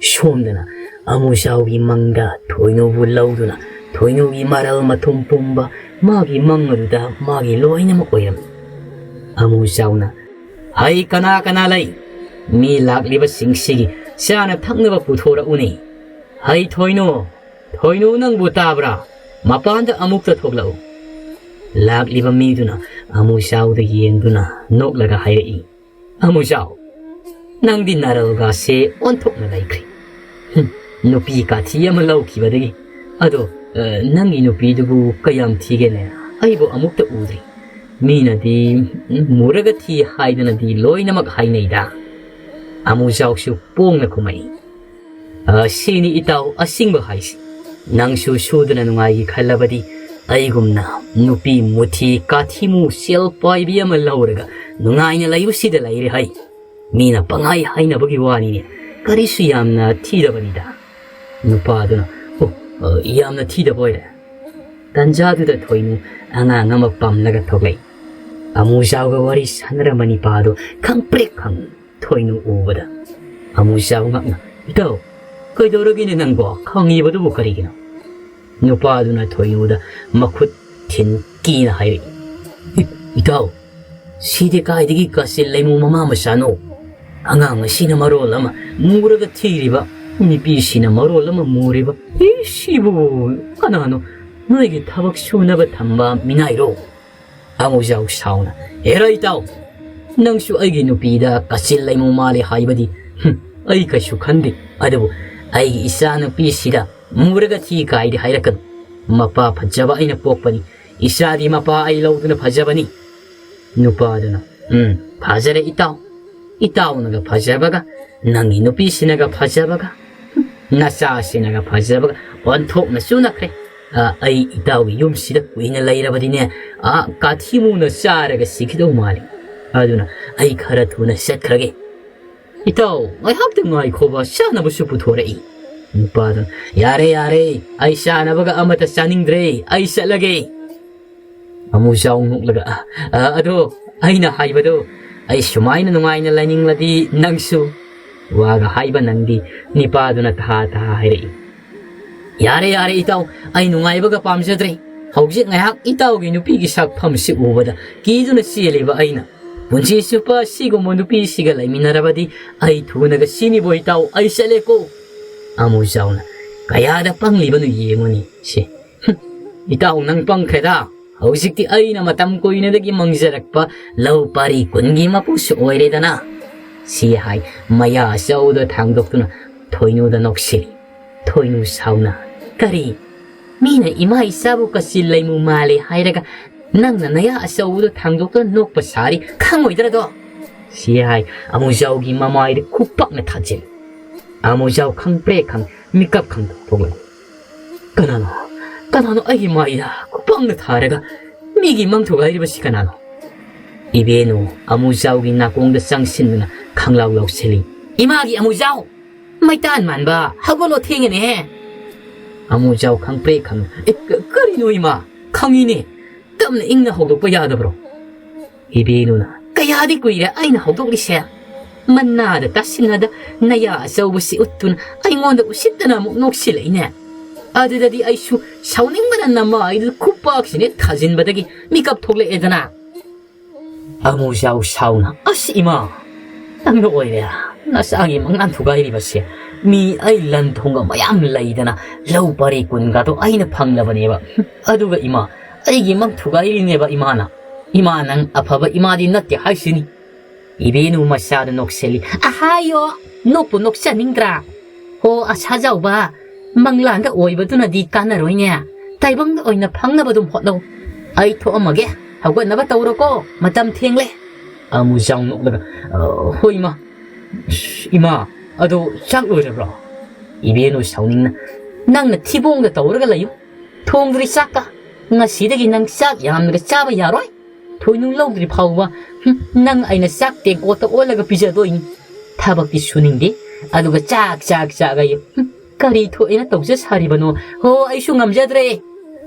ꯁꯣꯝꯗꯅ ꯑꯃꯨꯖꯥꯎꯒꯤ ꯃꯪꯗ ꯊꯣꯏꯅꯨꯕꯨ ꯂꯧꯗꯨꯅ ꯊꯣꯏꯅꯨꯒꯤ ꯃꯔꯜ ꯃꯊꯨꯝ ꯄꯨꯝꯕ ꯃꯥꯒꯤ ꯃꯪ ꯑꯗꯨꯗ ꯃꯥꯒꯤ ꯂꯣꯏꯅꯃꯛ ꯑꯣꯏꯔꯝꯃꯤ꯫ ꯑꯃꯨꯖꯥꯎꯅ, "ꯍꯩ ꯀꯅꯥ ꯀꯅꯥ ꯂꯩ? ꯃꯤ ꯂꯥꯛꯂꯤꯕꯁꯤꯡꯁꯤꯒꯤ ꯆꯥꯅ ꯊꯛꯅꯕ ꯄꯨꯊꯣꯔꯛꯎꯅꯦ꯫ ꯍꯩ ꯊꯣꯏꯅꯨ, ꯊꯣꯏꯅꯨ ꯅꯪꯕꯨ ꯇꯥꯕ꯭ꯔꯥ? ꯃꯄꯥꯟꯗ ꯑꯃꯨꯛꯇ ꯊꯣꯛꯂꯛꯎ꯫" ꯂꯥꯛꯂꯤꯕ ꯃꯤꯗꯨꯅ ꯑꯃꯨꯖꯥꯎꯗ ꯌꯦꯡꯗꯨꯅ ꯅꯣꯛꯂꯒ ꯍꯥꯏꯔꯛꯏ, "ꯑꯃꯨꯖꯥꯎ, ꯅꯪꯗꯤ ꯅꯔꯜꯒꯥꯁꯦ ꯑꯣꯟꯊꯣꯛꯅ ꯂꯩꯈ꯭ꯔꯦ꯫ ꯍꯨꯝ, ꯅꯨꯄꯤ ꯀꯥꯊꯤ ꯑꯃ ꯂꯧꯈꯤꯕꯗꯒꯤ꯫ ꯑꯗꯣ, ꯑ, ꯅꯪꯒꯤ ꯅꯨꯄꯤꯗꯨꯕꯨ ꯀꯌꯥꯝ ꯊꯤꯒꯦꯅꯦ? ꯑꯩꯕꯨ ꯑꯃꯨꯛꯇ ꯎꯗ꯭ꯔꯤ꯫ ꯃꯤꯅꯗꯤ, ꯎꯝ, ꯃꯨꯔꯒ ꯊꯤ ꯍꯥꯏꯗꯅꯗꯤ ꯂꯣꯏꯅꯃꯛ ꯍꯥꯏꯅꯩꯗ꯫" ꯑꯃꯨꯖꯥꯎꯁꯨ ꯄꯣꯡꯅ ꯈꯨꯝꯃꯛꯏ, "ꯑ, ꯁꯤꯅꯤ ꯏꯇꯥꯎ ꯑꯁꯤꯡꯕ ꯍꯥꯏꯁꯤ꯫ ꯅꯪꯁꯨ ꯁꯨꯗꯅ ꯅꯨꯡꯉꯥꯏꯒꯦ ꯈꯜꯂꯕꯗꯤ ꯑꯩꯒꯨꯝꯅ ꯅꯨꯄꯤ ꯃꯨꯊꯤ ꯀꯥꯊꯤꯃꯨ ꯁꯦꯜ ꯄꯥꯏꯕꯤ ꯑꯃ ꯂꯧꯔꯒ ꯅꯨꯡꯉꯥꯏꯅ ꯂꯩꯕꯁꯤꯗ ꯂꯩꯔꯦ ꯍꯩ꯫ ꯃꯤꯅ ꯄꯪꯍꯥꯏ ꯍꯥꯏꯅꯕꯒꯤ ꯋꯥꯅꯤꯅꯦ꯫ ꯀꯔꯤꯁꯨ ꯌꯥꯝꯅ ꯊꯤꯗꯕꯅꯤꯗ꯫" ꯅꯨꯄꯥꯗꯨꯅ, "ꯑꯣ, ꯑ, ꯌꯥꯝꯅ ꯊꯤꯗꯕ ꯑꯣꯏꯔꯦ?" ꯇꯟꯖꯥꯗꯨꯗ ꯊꯣꯏꯅꯨ ꯑꯉꯥꯡ ꯑꯃ ꯄꯝꯂꯒ ꯊꯣꯛꯂꯛꯏ꯫ ꯑꯃꯨꯖꯥꯎꯒ ꯋꯥꯔꯤ ꯁꯥꯟꯅꯔꯝꯕ ꯅꯤꯄꯥꯗꯨ ꯈꯪꯄ꯭ꯔꯦꯛ ꯈꯪ ꯊꯣꯏꯅꯨ ꯎꯕꯗ ꯑꯃꯨꯖꯥꯎ ꯉꯛꯅ, "ꯏꯇꯥꯎ, ꯀꯩꯗꯧꯔꯒꯦꯅꯦ ꯅꯪꯕꯣ? ꯈꯪꯉꯤꯕꯗꯨꯕꯨ ꯀꯔꯤꯒꯤꯅꯣ?" ꯅꯨꯄꯥꯗꯨꯅ ꯊꯣꯏꯅꯨꯗ ꯃꯈꯨꯠ ꯊꯤꯟ ꯀꯤꯅ ꯍꯥꯏꯔꯛꯏ, "ꯏ-, ꯏꯇꯥꯎ, ꯁꯤꯗꯤ ꯀꯥꯏꯗꯒꯤ ꯀꯥꯆꯤꯟ ꯂꯩꯃꯨ ꯃꯃꯥ ꯃꯆꯥꯅꯣ? ꯑꯉꯥꯡ ꯑꯁꯤꯅ ꯃꯔꯣꯜ ꯑꯃ ꯃꯨꯔꯒ ꯊꯤꯔꯤꯕ, ꯅꯨꯄꯤꯁꯤꯅ ꯃꯔꯣꯜ ꯑꯃ ꯃꯨꯔꯤꯕ꯫ ꯏ, ꯁꯤꯕꯨ ꯀꯅꯥꯅꯣ? ꯅꯣꯏꯒꯤ ꯊꯕꯛ ꯁꯨꯅꯕ ꯊꯝꯕ ꯃꯤꯅꯥꯏꯔꯣ?" ꯑꯃꯨꯖꯥꯎ ꯁꯥꯎꯅ, "ꯍꯦꯔꯥ ꯏꯇꯥꯎ, ꯅꯪꯁꯨ ꯑꯩꯒꯤ ꯅꯨꯄꯤꯗ ꯀꯥꯆꯤꯟ ꯂꯩꯃꯨ ꯃꯥꯜꯂꯤ ꯍꯥꯏꯕꯗꯤ, ꯍꯨꯝ, ꯑꯩ ꯀꯩꯁꯨ ꯈꯟꯗꯦ꯫ ꯑꯗꯨꯕꯨ ꯑꯩꯒꯤ ꯏꯆꯥ ꯅꯨꯄꯤꯁꯤꯗ ꯃꯨꯔꯒ ꯊꯤ ꯀꯥꯏꯗꯤ ꯍꯥꯏꯔꯛꯀꯅꯨ꯫ ꯃꯄꯥ ꯐꯖꯕ ꯑꯩꯅ ꯄꯣꯛꯄꯅꯤ꯫ ꯏꯆꯥꯗꯤ ꯃꯄꯥ ꯑꯩ ꯂꯧꯗꯨꯅ ꯐꯖꯕꯅꯤ꯫" ꯅꯨꯄꯥꯗꯨꯅ, "ꯎꯝ, ꯐꯖꯔꯦ ꯏꯇꯥꯎ꯫ ꯏꯇꯥꯎꯅꯒ ꯐꯖꯕꯒ, ꯅꯪꯒꯤ ꯅꯨꯄꯤꯁꯤꯅꯒ ꯐꯖꯕꯒ, ꯍꯨꯝ, ꯅꯆꯥꯁꯤꯅꯒ ꯐꯖꯕꯒ ꯑꯣꯟꯊꯣꯛꯅ ꯆꯨꯅꯈ꯭ꯔꯦ꯫ ꯑ, ꯑꯩ ꯏꯇꯥꯎꯒꯤ ꯌꯨꯝꯁꯤꯗ ꯀꯨꯏꯅ ꯂꯩꯔꯕꯗꯤꯅꯦ, ꯑ, ꯀꯥꯊꯤꯃꯨꯅ ꯆꯥꯔꯒ ꯁꯤꯈꯤꯗꯧ ꯃꯥꯜꯂꯤ꯫ ꯑꯗꯨꯅ ꯑꯩ ꯈꯔ ꯊꯨꯅ ꯆꯠꯈ꯭ꯔꯒꯦ꯫" "ꯏꯇꯥꯎ, ꯉꯥꯏꯍꯥꯛꯇ ꯉꯥꯏꯈꯣꯕ, ꯆꯥꯅꯕꯁꯨ ꯄꯨꯊꯣꯔꯛꯏ꯫" ꯅꯨꯄꯥꯗꯨꯅ, "ꯌꯥꯔꯦ, ꯌꯥꯔꯦ, ꯑꯩ ꯆꯥꯅꯕꯒ ꯑꯃꯠꯇ ꯆꯥꯅꯤꯡꯗ꯭ꯔꯦ, ꯑꯩ ꯆꯠꯂꯒꯦ꯫" ꯑꯃꯨꯖꯥꯎ ꯅꯣꯛꯂꯒ, "ꯑ, ꯑ, ꯑꯗꯣ ꯑꯩꯅ ꯍꯥꯏꯕꯗꯣ, ꯑꯩ ꯁꯨꯃꯥꯏꯅ ꯅꯨꯡꯉꯥꯏꯅ ꯂꯩꯅꯤꯡꯂꯗꯤ ꯅꯪꯁꯨ?" ꯋꯥꯒ ꯍꯥꯏꯕ ꯅꯪꯗꯤ ꯅꯤꯄꯥꯗꯨꯅ ꯇꯍꯥ ꯇꯍꯥ ꯍꯥꯏꯔꯛꯏ꯫ "ꯌꯥꯔꯦ, ꯌꯥꯔꯦ ꯏꯇꯥꯎ, ꯑꯩ ꯅꯨꯡꯉꯥꯏꯕꯒ ꯄꯥꯝꯖꯗ꯭ꯔꯦ꯫ ꯍꯧꯖꯤꯛ ꯉꯥꯏꯍꯥꯛ ꯏꯇꯥꯎꯒꯤ ꯅꯨꯄꯤꯒꯤ ꯁꯛꯐꯝꯁꯤ ꯎꯕꯗ ꯀꯤꯗꯨꯅ ꯆꯦꯜꯂꯤꯕ ꯑꯩꯅ꯫ ꯄꯨꯟꯁꯤ ꯆꯨꯞꯄ ꯁꯤꯒꯨꯝꯕ ꯅꯨꯄꯤꯁꯤꯒ ꯂꯩꯃꯤꯟꯅꯔꯕꯗꯤ ꯑꯩ ꯊꯨꯅꯒ ꯁꯤꯅꯤꯕꯣ ꯏꯇꯥꯎ, ꯑꯩ ꯆꯠꯂꯦꯀꯣ꯫" ꯑꯃꯨꯖꯥꯎꯅ, "ꯀꯌꯥꯗ ꯄꯪꯂꯤꯕꯅꯣ ꯌꯦꯡꯉꯨꯅꯤ ꯁꯤ꯫ ꯍꯨꯝ, ꯏꯇꯥꯎ ꯅꯪ ꯄꯪꯈ꯭ꯔꯦꯗ꯫ ꯍꯧꯖꯤꯛꯇꯤ ꯑꯩꯅ ꯃꯇꯝ ꯀꯨꯏꯅꯗꯒꯤ ꯃꯪꯖꯔꯛꯄ ꯂꯧ ꯄꯥꯔꯤ ꯀꯨꯟꯒꯤ ꯃꯄꯨꯁꯨ ꯑꯣꯏꯔꯦꯗꯅ꯫" ꯁꯤ ꯍꯥꯏ ꯃꯌꯥ ꯑꯆꯧꯗ ꯊꯥꯡꯗꯣꯛꯇꯨꯅ ꯊꯣꯏꯅꯨꯗ ꯅꯣꯛꯁꯤꯜꯂꯤ꯫ ꯊꯣꯏꯅꯨ ꯁꯥꯎꯅ, "ꯀꯔꯤ? ꯃꯤꯅ ꯏꯃꯥ ꯏꯆꯥꯕꯨ ꯀꯆꯤꯜ ꯂꯩꯃꯨ ꯃꯥꯜꯂꯦ ꯍꯥꯏꯔꯒ ꯅꯪꯅ ꯅꯌꯥ ꯑꯆꯧꯕꯗꯣ ꯊꯥꯡꯗꯣꯛꯇꯨꯅ ꯅꯣꯛꯄ ꯁꯥꯔꯤ, ꯈꯪꯉꯣꯏꯗ꯭ꯔꯗꯣ?" ꯁꯤ ꯍꯥꯏ ꯑꯃꯨꯖꯥꯎꯒꯤ ꯃꯃꯥꯏꯗ ꯈꯨꯄꯥꯛꯅ ꯊꯥꯖꯤꯜꯂꯤ꯫ ꯑꯃꯨꯖꯥꯎ ꯈꯪꯄ꯭ꯔꯦꯛ ꯈꯪ ꯃꯤꯀꯞ ꯈꯪ ꯊꯣꯛꯂꯛꯏ꯫ "ꯀꯅꯥꯅꯣ? ꯀꯅꯥꯅꯣ ꯑꯩꯒꯤ ꯃꯥꯏꯗ ꯈꯨꯄꯥꯛꯅ ꯊꯥꯔꯒ ꯃꯤꯒꯤ ꯃꯪ ꯊꯨꯒꯥꯏꯔꯤꯕꯁꯤ ꯀꯅꯥꯅꯣ?" ꯏꯕꯦꯅꯨ ꯑꯃꯨꯖꯥꯎꯒꯤ ꯅꯥꯀꯣꯡꯗ ꯆꯪꯁꯤꯟꯗꯨꯅ ꯈꯪꯂꯥꯎ ꯂꯥꯎꯁꯤꯜꯂꯤ꯫ "ꯏꯃꯥꯒꯤ ꯑꯃꯨꯖꯥꯎ! ꯃꯩꯇꯥꯟ ꯃꯥꯟꯕ, ꯍꯧꯒꯠꯂꯣ, ꯊꯦꯡꯉꯦꯅꯦꯍꯦ!" ꯑꯃꯨꯖꯥꯎ ꯈꯪꯄ꯭ꯔꯦꯛ ꯈꯪꯅ, "ꯑꯦ, ꯀ-, ꯀꯔꯤꯅꯣ ꯏꯃꯥ? ꯈꯪꯉꯤꯅꯦ꯫ ꯇꯞꯅ ꯏꯪꯅ ꯍꯧꯗꯣꯛꯄ ꯌꯥꯗꯕ꯭ꯔꯣ?" ꯏꯕꯦꯅꯨꯅ, "ꯀꯌꯥꯗꯤ ꯀꯨꯏꯔꯦ ꯑꯩꯅ ꯍꯧꯗꯣꯛꯂꯤꯁꯦ꯫ ꯃꯅꯥꯗ ꯇꯥꯁꯤꯟꯅꯗ ꯅꯌꯥ ꯑꯆꯧꯕꯁꯤ ꯎꯠꯇꯨꯅ ꯑꯩꯉꯣꯟꯗ ꯎꯁꯤꯠꯇꯅ ꯑꯃꯨꯛ ꯅꯣꯛꯁꯤꯜꯂꯛꯏꯅꯦ꯫ ꯑꯗꯨꯗꯗꯤ ꯑꯩꯁꯨ ꯁꯥꯎꯅꯤꯡꯕꯅ ꯅꯃꯥꯏꯗꯨꯗ ꯈꯨꯄꯥꯛꯁꯤꯅ ꯊꯥꯖꯤꯟꯕꯗꯒꯤ ꯃꯤꯀꯞ ꯊꯣꯛꯂꯛꯑꯦꯗꯅ꯫" ꯑꯃꯨꯖꯥꯎ ꯁꯥꯎꯅ, "ꯑꯁ ꯏꯃꯥ, ꯅꯪꯅ ꯑꯣꯏꯔꯦ ꯅꯆꯥꯒꯤ ꯃꯪꯂꯥꯟ ꯊꯨꯒꯥꯏꯔꯤꯕꯁꯦ꯫ ꯃꯤ ꯑꯩ ꯂꯟ ꯊꯨꯝꯒ ꯃꯌꯥꯝ ꯂꯩꯗꯅ ꯂꯧ ꯄꯔꯤ ꯀꯨꯟꯒꯗꯣ ꯑꯩꯅ ꯐꯪꯂꯕꯅꯦꯕ꯫ ꯑꯗꯨꯒ ꯏꯃꯥ, ꯑꯩꯒꯤ ꯃꯪ ꯊꯨꯒꯥꯏꯔꯤꯅꯦꯕ ꯏꯃꯥꯅ꯫ ꯏꯃꯥ, ꯅꯪ ꯑꯐꯕ ꯏꯃꯥꯗꯤ ꯅꯠꯇꯦ ꯍꯥꯏꯁꯤꯅꯤ꯫" ꯏꯕꯦꯅꯨ ꯃꯆꯥꯗ ꯅꯣꯛꯁꯤꯜꯂꯤ꯫ "ꯑꯍꯥꯌꯣ, ꯅꯣꯛꯄꯨ ꯅꯣꯛꯆꯅꯤꯡꯗ꯭ꯔꯥ? ꯍꯣ, ꯑꯁꯥ ꯖꯥꯎꯕ, ꯃꯪꯂꯥꯟꯗ ꯑꯣꯏꯕꯗꯨꯅꯗꯤ ꯀꯥꯟꯅꯔꯣꯏꯅꯦ꯫ ꯇꯥꯏꯕꯪꯗ ꯑꯣꯏꯅ ꯐꯪꯅꯕ ꯑꯗꯨꯝ ꯍꯣꯠꯅꯧ꯫ ꯑꯩ ꯊꯣꯛꯑꯝꯃꯒꯦ, ꯍꯧꯒꯠꯅꯕ ꯇꯧꯔꯣꯀꯣ, ꯃꯇꯝ ꯊꯦꯡꯂꯦ꯫" ꯑꯃꯨꯖꯥꯎ ꯅꯣꯛꯂꯒ, "ꯑ, ꯍꯣꯏ, ꯏꯃꯥ꯫ ꯏꯃꯥ, ꯑꯗꯣ ꯆꯥꯛ ꯂꯣꯏꯔꯕ꯭ꯔꯣ?" ꯏꯕꯦꯅꯨ ꯁꯥꯎꯅꯤꯡꯅ, "ꯅꯪꯅ ꯊꯤꯕꯣꯡꯗ ꯇꯧꯔꯒ ꯂꯩꯌꯨ꯫ ꯊꯣꯡꯗ꯭ꯔꯤ ꯆꯥꯛꯀ꯫ ꯉꯁꯤꯗꯒꯤ ꯅꯪ ꯆꯥꯛ ꯌꯥꯝꯅꯒ ꯆꯥꯕ ꯌꯥꯔꯣꯏ꯫ ꯊꯣꯏꯅꯨ ꯂꯧꯗ꯭ꯔꯤ ꯐꯥꯎꯕ, ꯍꯨꯝ, ꯅꯪ ꯑꯩꯅ ꯆꯥꯛ ꯇꯦꯡꯀꯣꯠꯇ ꯑꯣꯜꯂꯒ ꯄꯤꯖꯗꯣꯏꯅꯤ꯫ ꯊꯕꯛꯇꯤ ꯁꯨꯅꯤꯡꯗꯦ, ꯑꯗꯨꯒ ꯆꯥꯛ, ꯆꯥꯛ, ꯆꯥꯛ ꯑꯌꯦ꯫ ꯍꯨꯝ, ꯀꯔꯤ ꯊꯣꯛꯑꯦꯅ ꯇꯧꯖ ꯁꯥꯔꯤꯕꯅꯣ? ꯍꯣ, ꯑꯩꯁꯨ ꯉꯝꯖꯗ꯭ꯔꯦ꯫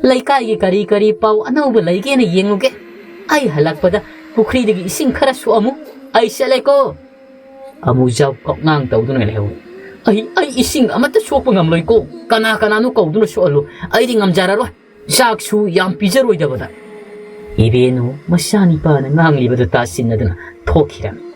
ꯂꯩꯀꯥꯏꯒꯤ ꯀꯔꯤ ꯀꯔꯤ ꯄꯥꯎ ꯑꯅꯧꯕ ꯂꯩꯒꯦꯅ ꯌꯦꯡꯉꯨꯒꯦ꯫ ꯑꯩ ꯍꯜꯂꯛꯄꯗ ꯄꯨꯈ꯭ꯔꯤꯗꯒꯤ ꯏꯁꯤꯡ ꯈꯔ ꯁꯣꯛꯑꯝꯃꯨ꯫ ꯑꯩ ꯆꯠꯂꯦꯀꯣ꯫" ꯑꯃꯨꯖꯥꯎ ꯀꯞꯉꯥꯡ ꯇꯧꯗꯨꯅ ꯂꯩꯍꯧꯏ꯫ "ꯑꯩ, ꯑꯩ ꯏꯁꯤꯡ ꯑꯃꯠꯇ ꯁꯣꯛꯄ ꯉꯝꯂꯣꯏꯀꯣ꯫ ꯀꯅꯥ ꯀꯅꯥꯅꯣ ꯀꯧꯗꯨꯅ ꯁꯣꯛꯍꯜꯂꯨ꯫ ꯑꯩꯗꯤ ꯉꯝꯖꯔꯔꯣꯏ꯫ ꯆꯥꯛꯁꯨ ꯌꯥꯝ ꯄꯤꯖꯔꯣꯏꯗꯕꯗ꯫" ꯏꯕꯦꯅꯨ ꯃꯆꯥꯅꯤꯄꯥꯅ ꯉꯥꯡꯂꯤꯕꯗꯨ ꯇꯥꯁꯤꯟꯅꯗꯨꯅ ꯊꯣꯛꯈꯤꯔꯝꯃꯤ꯫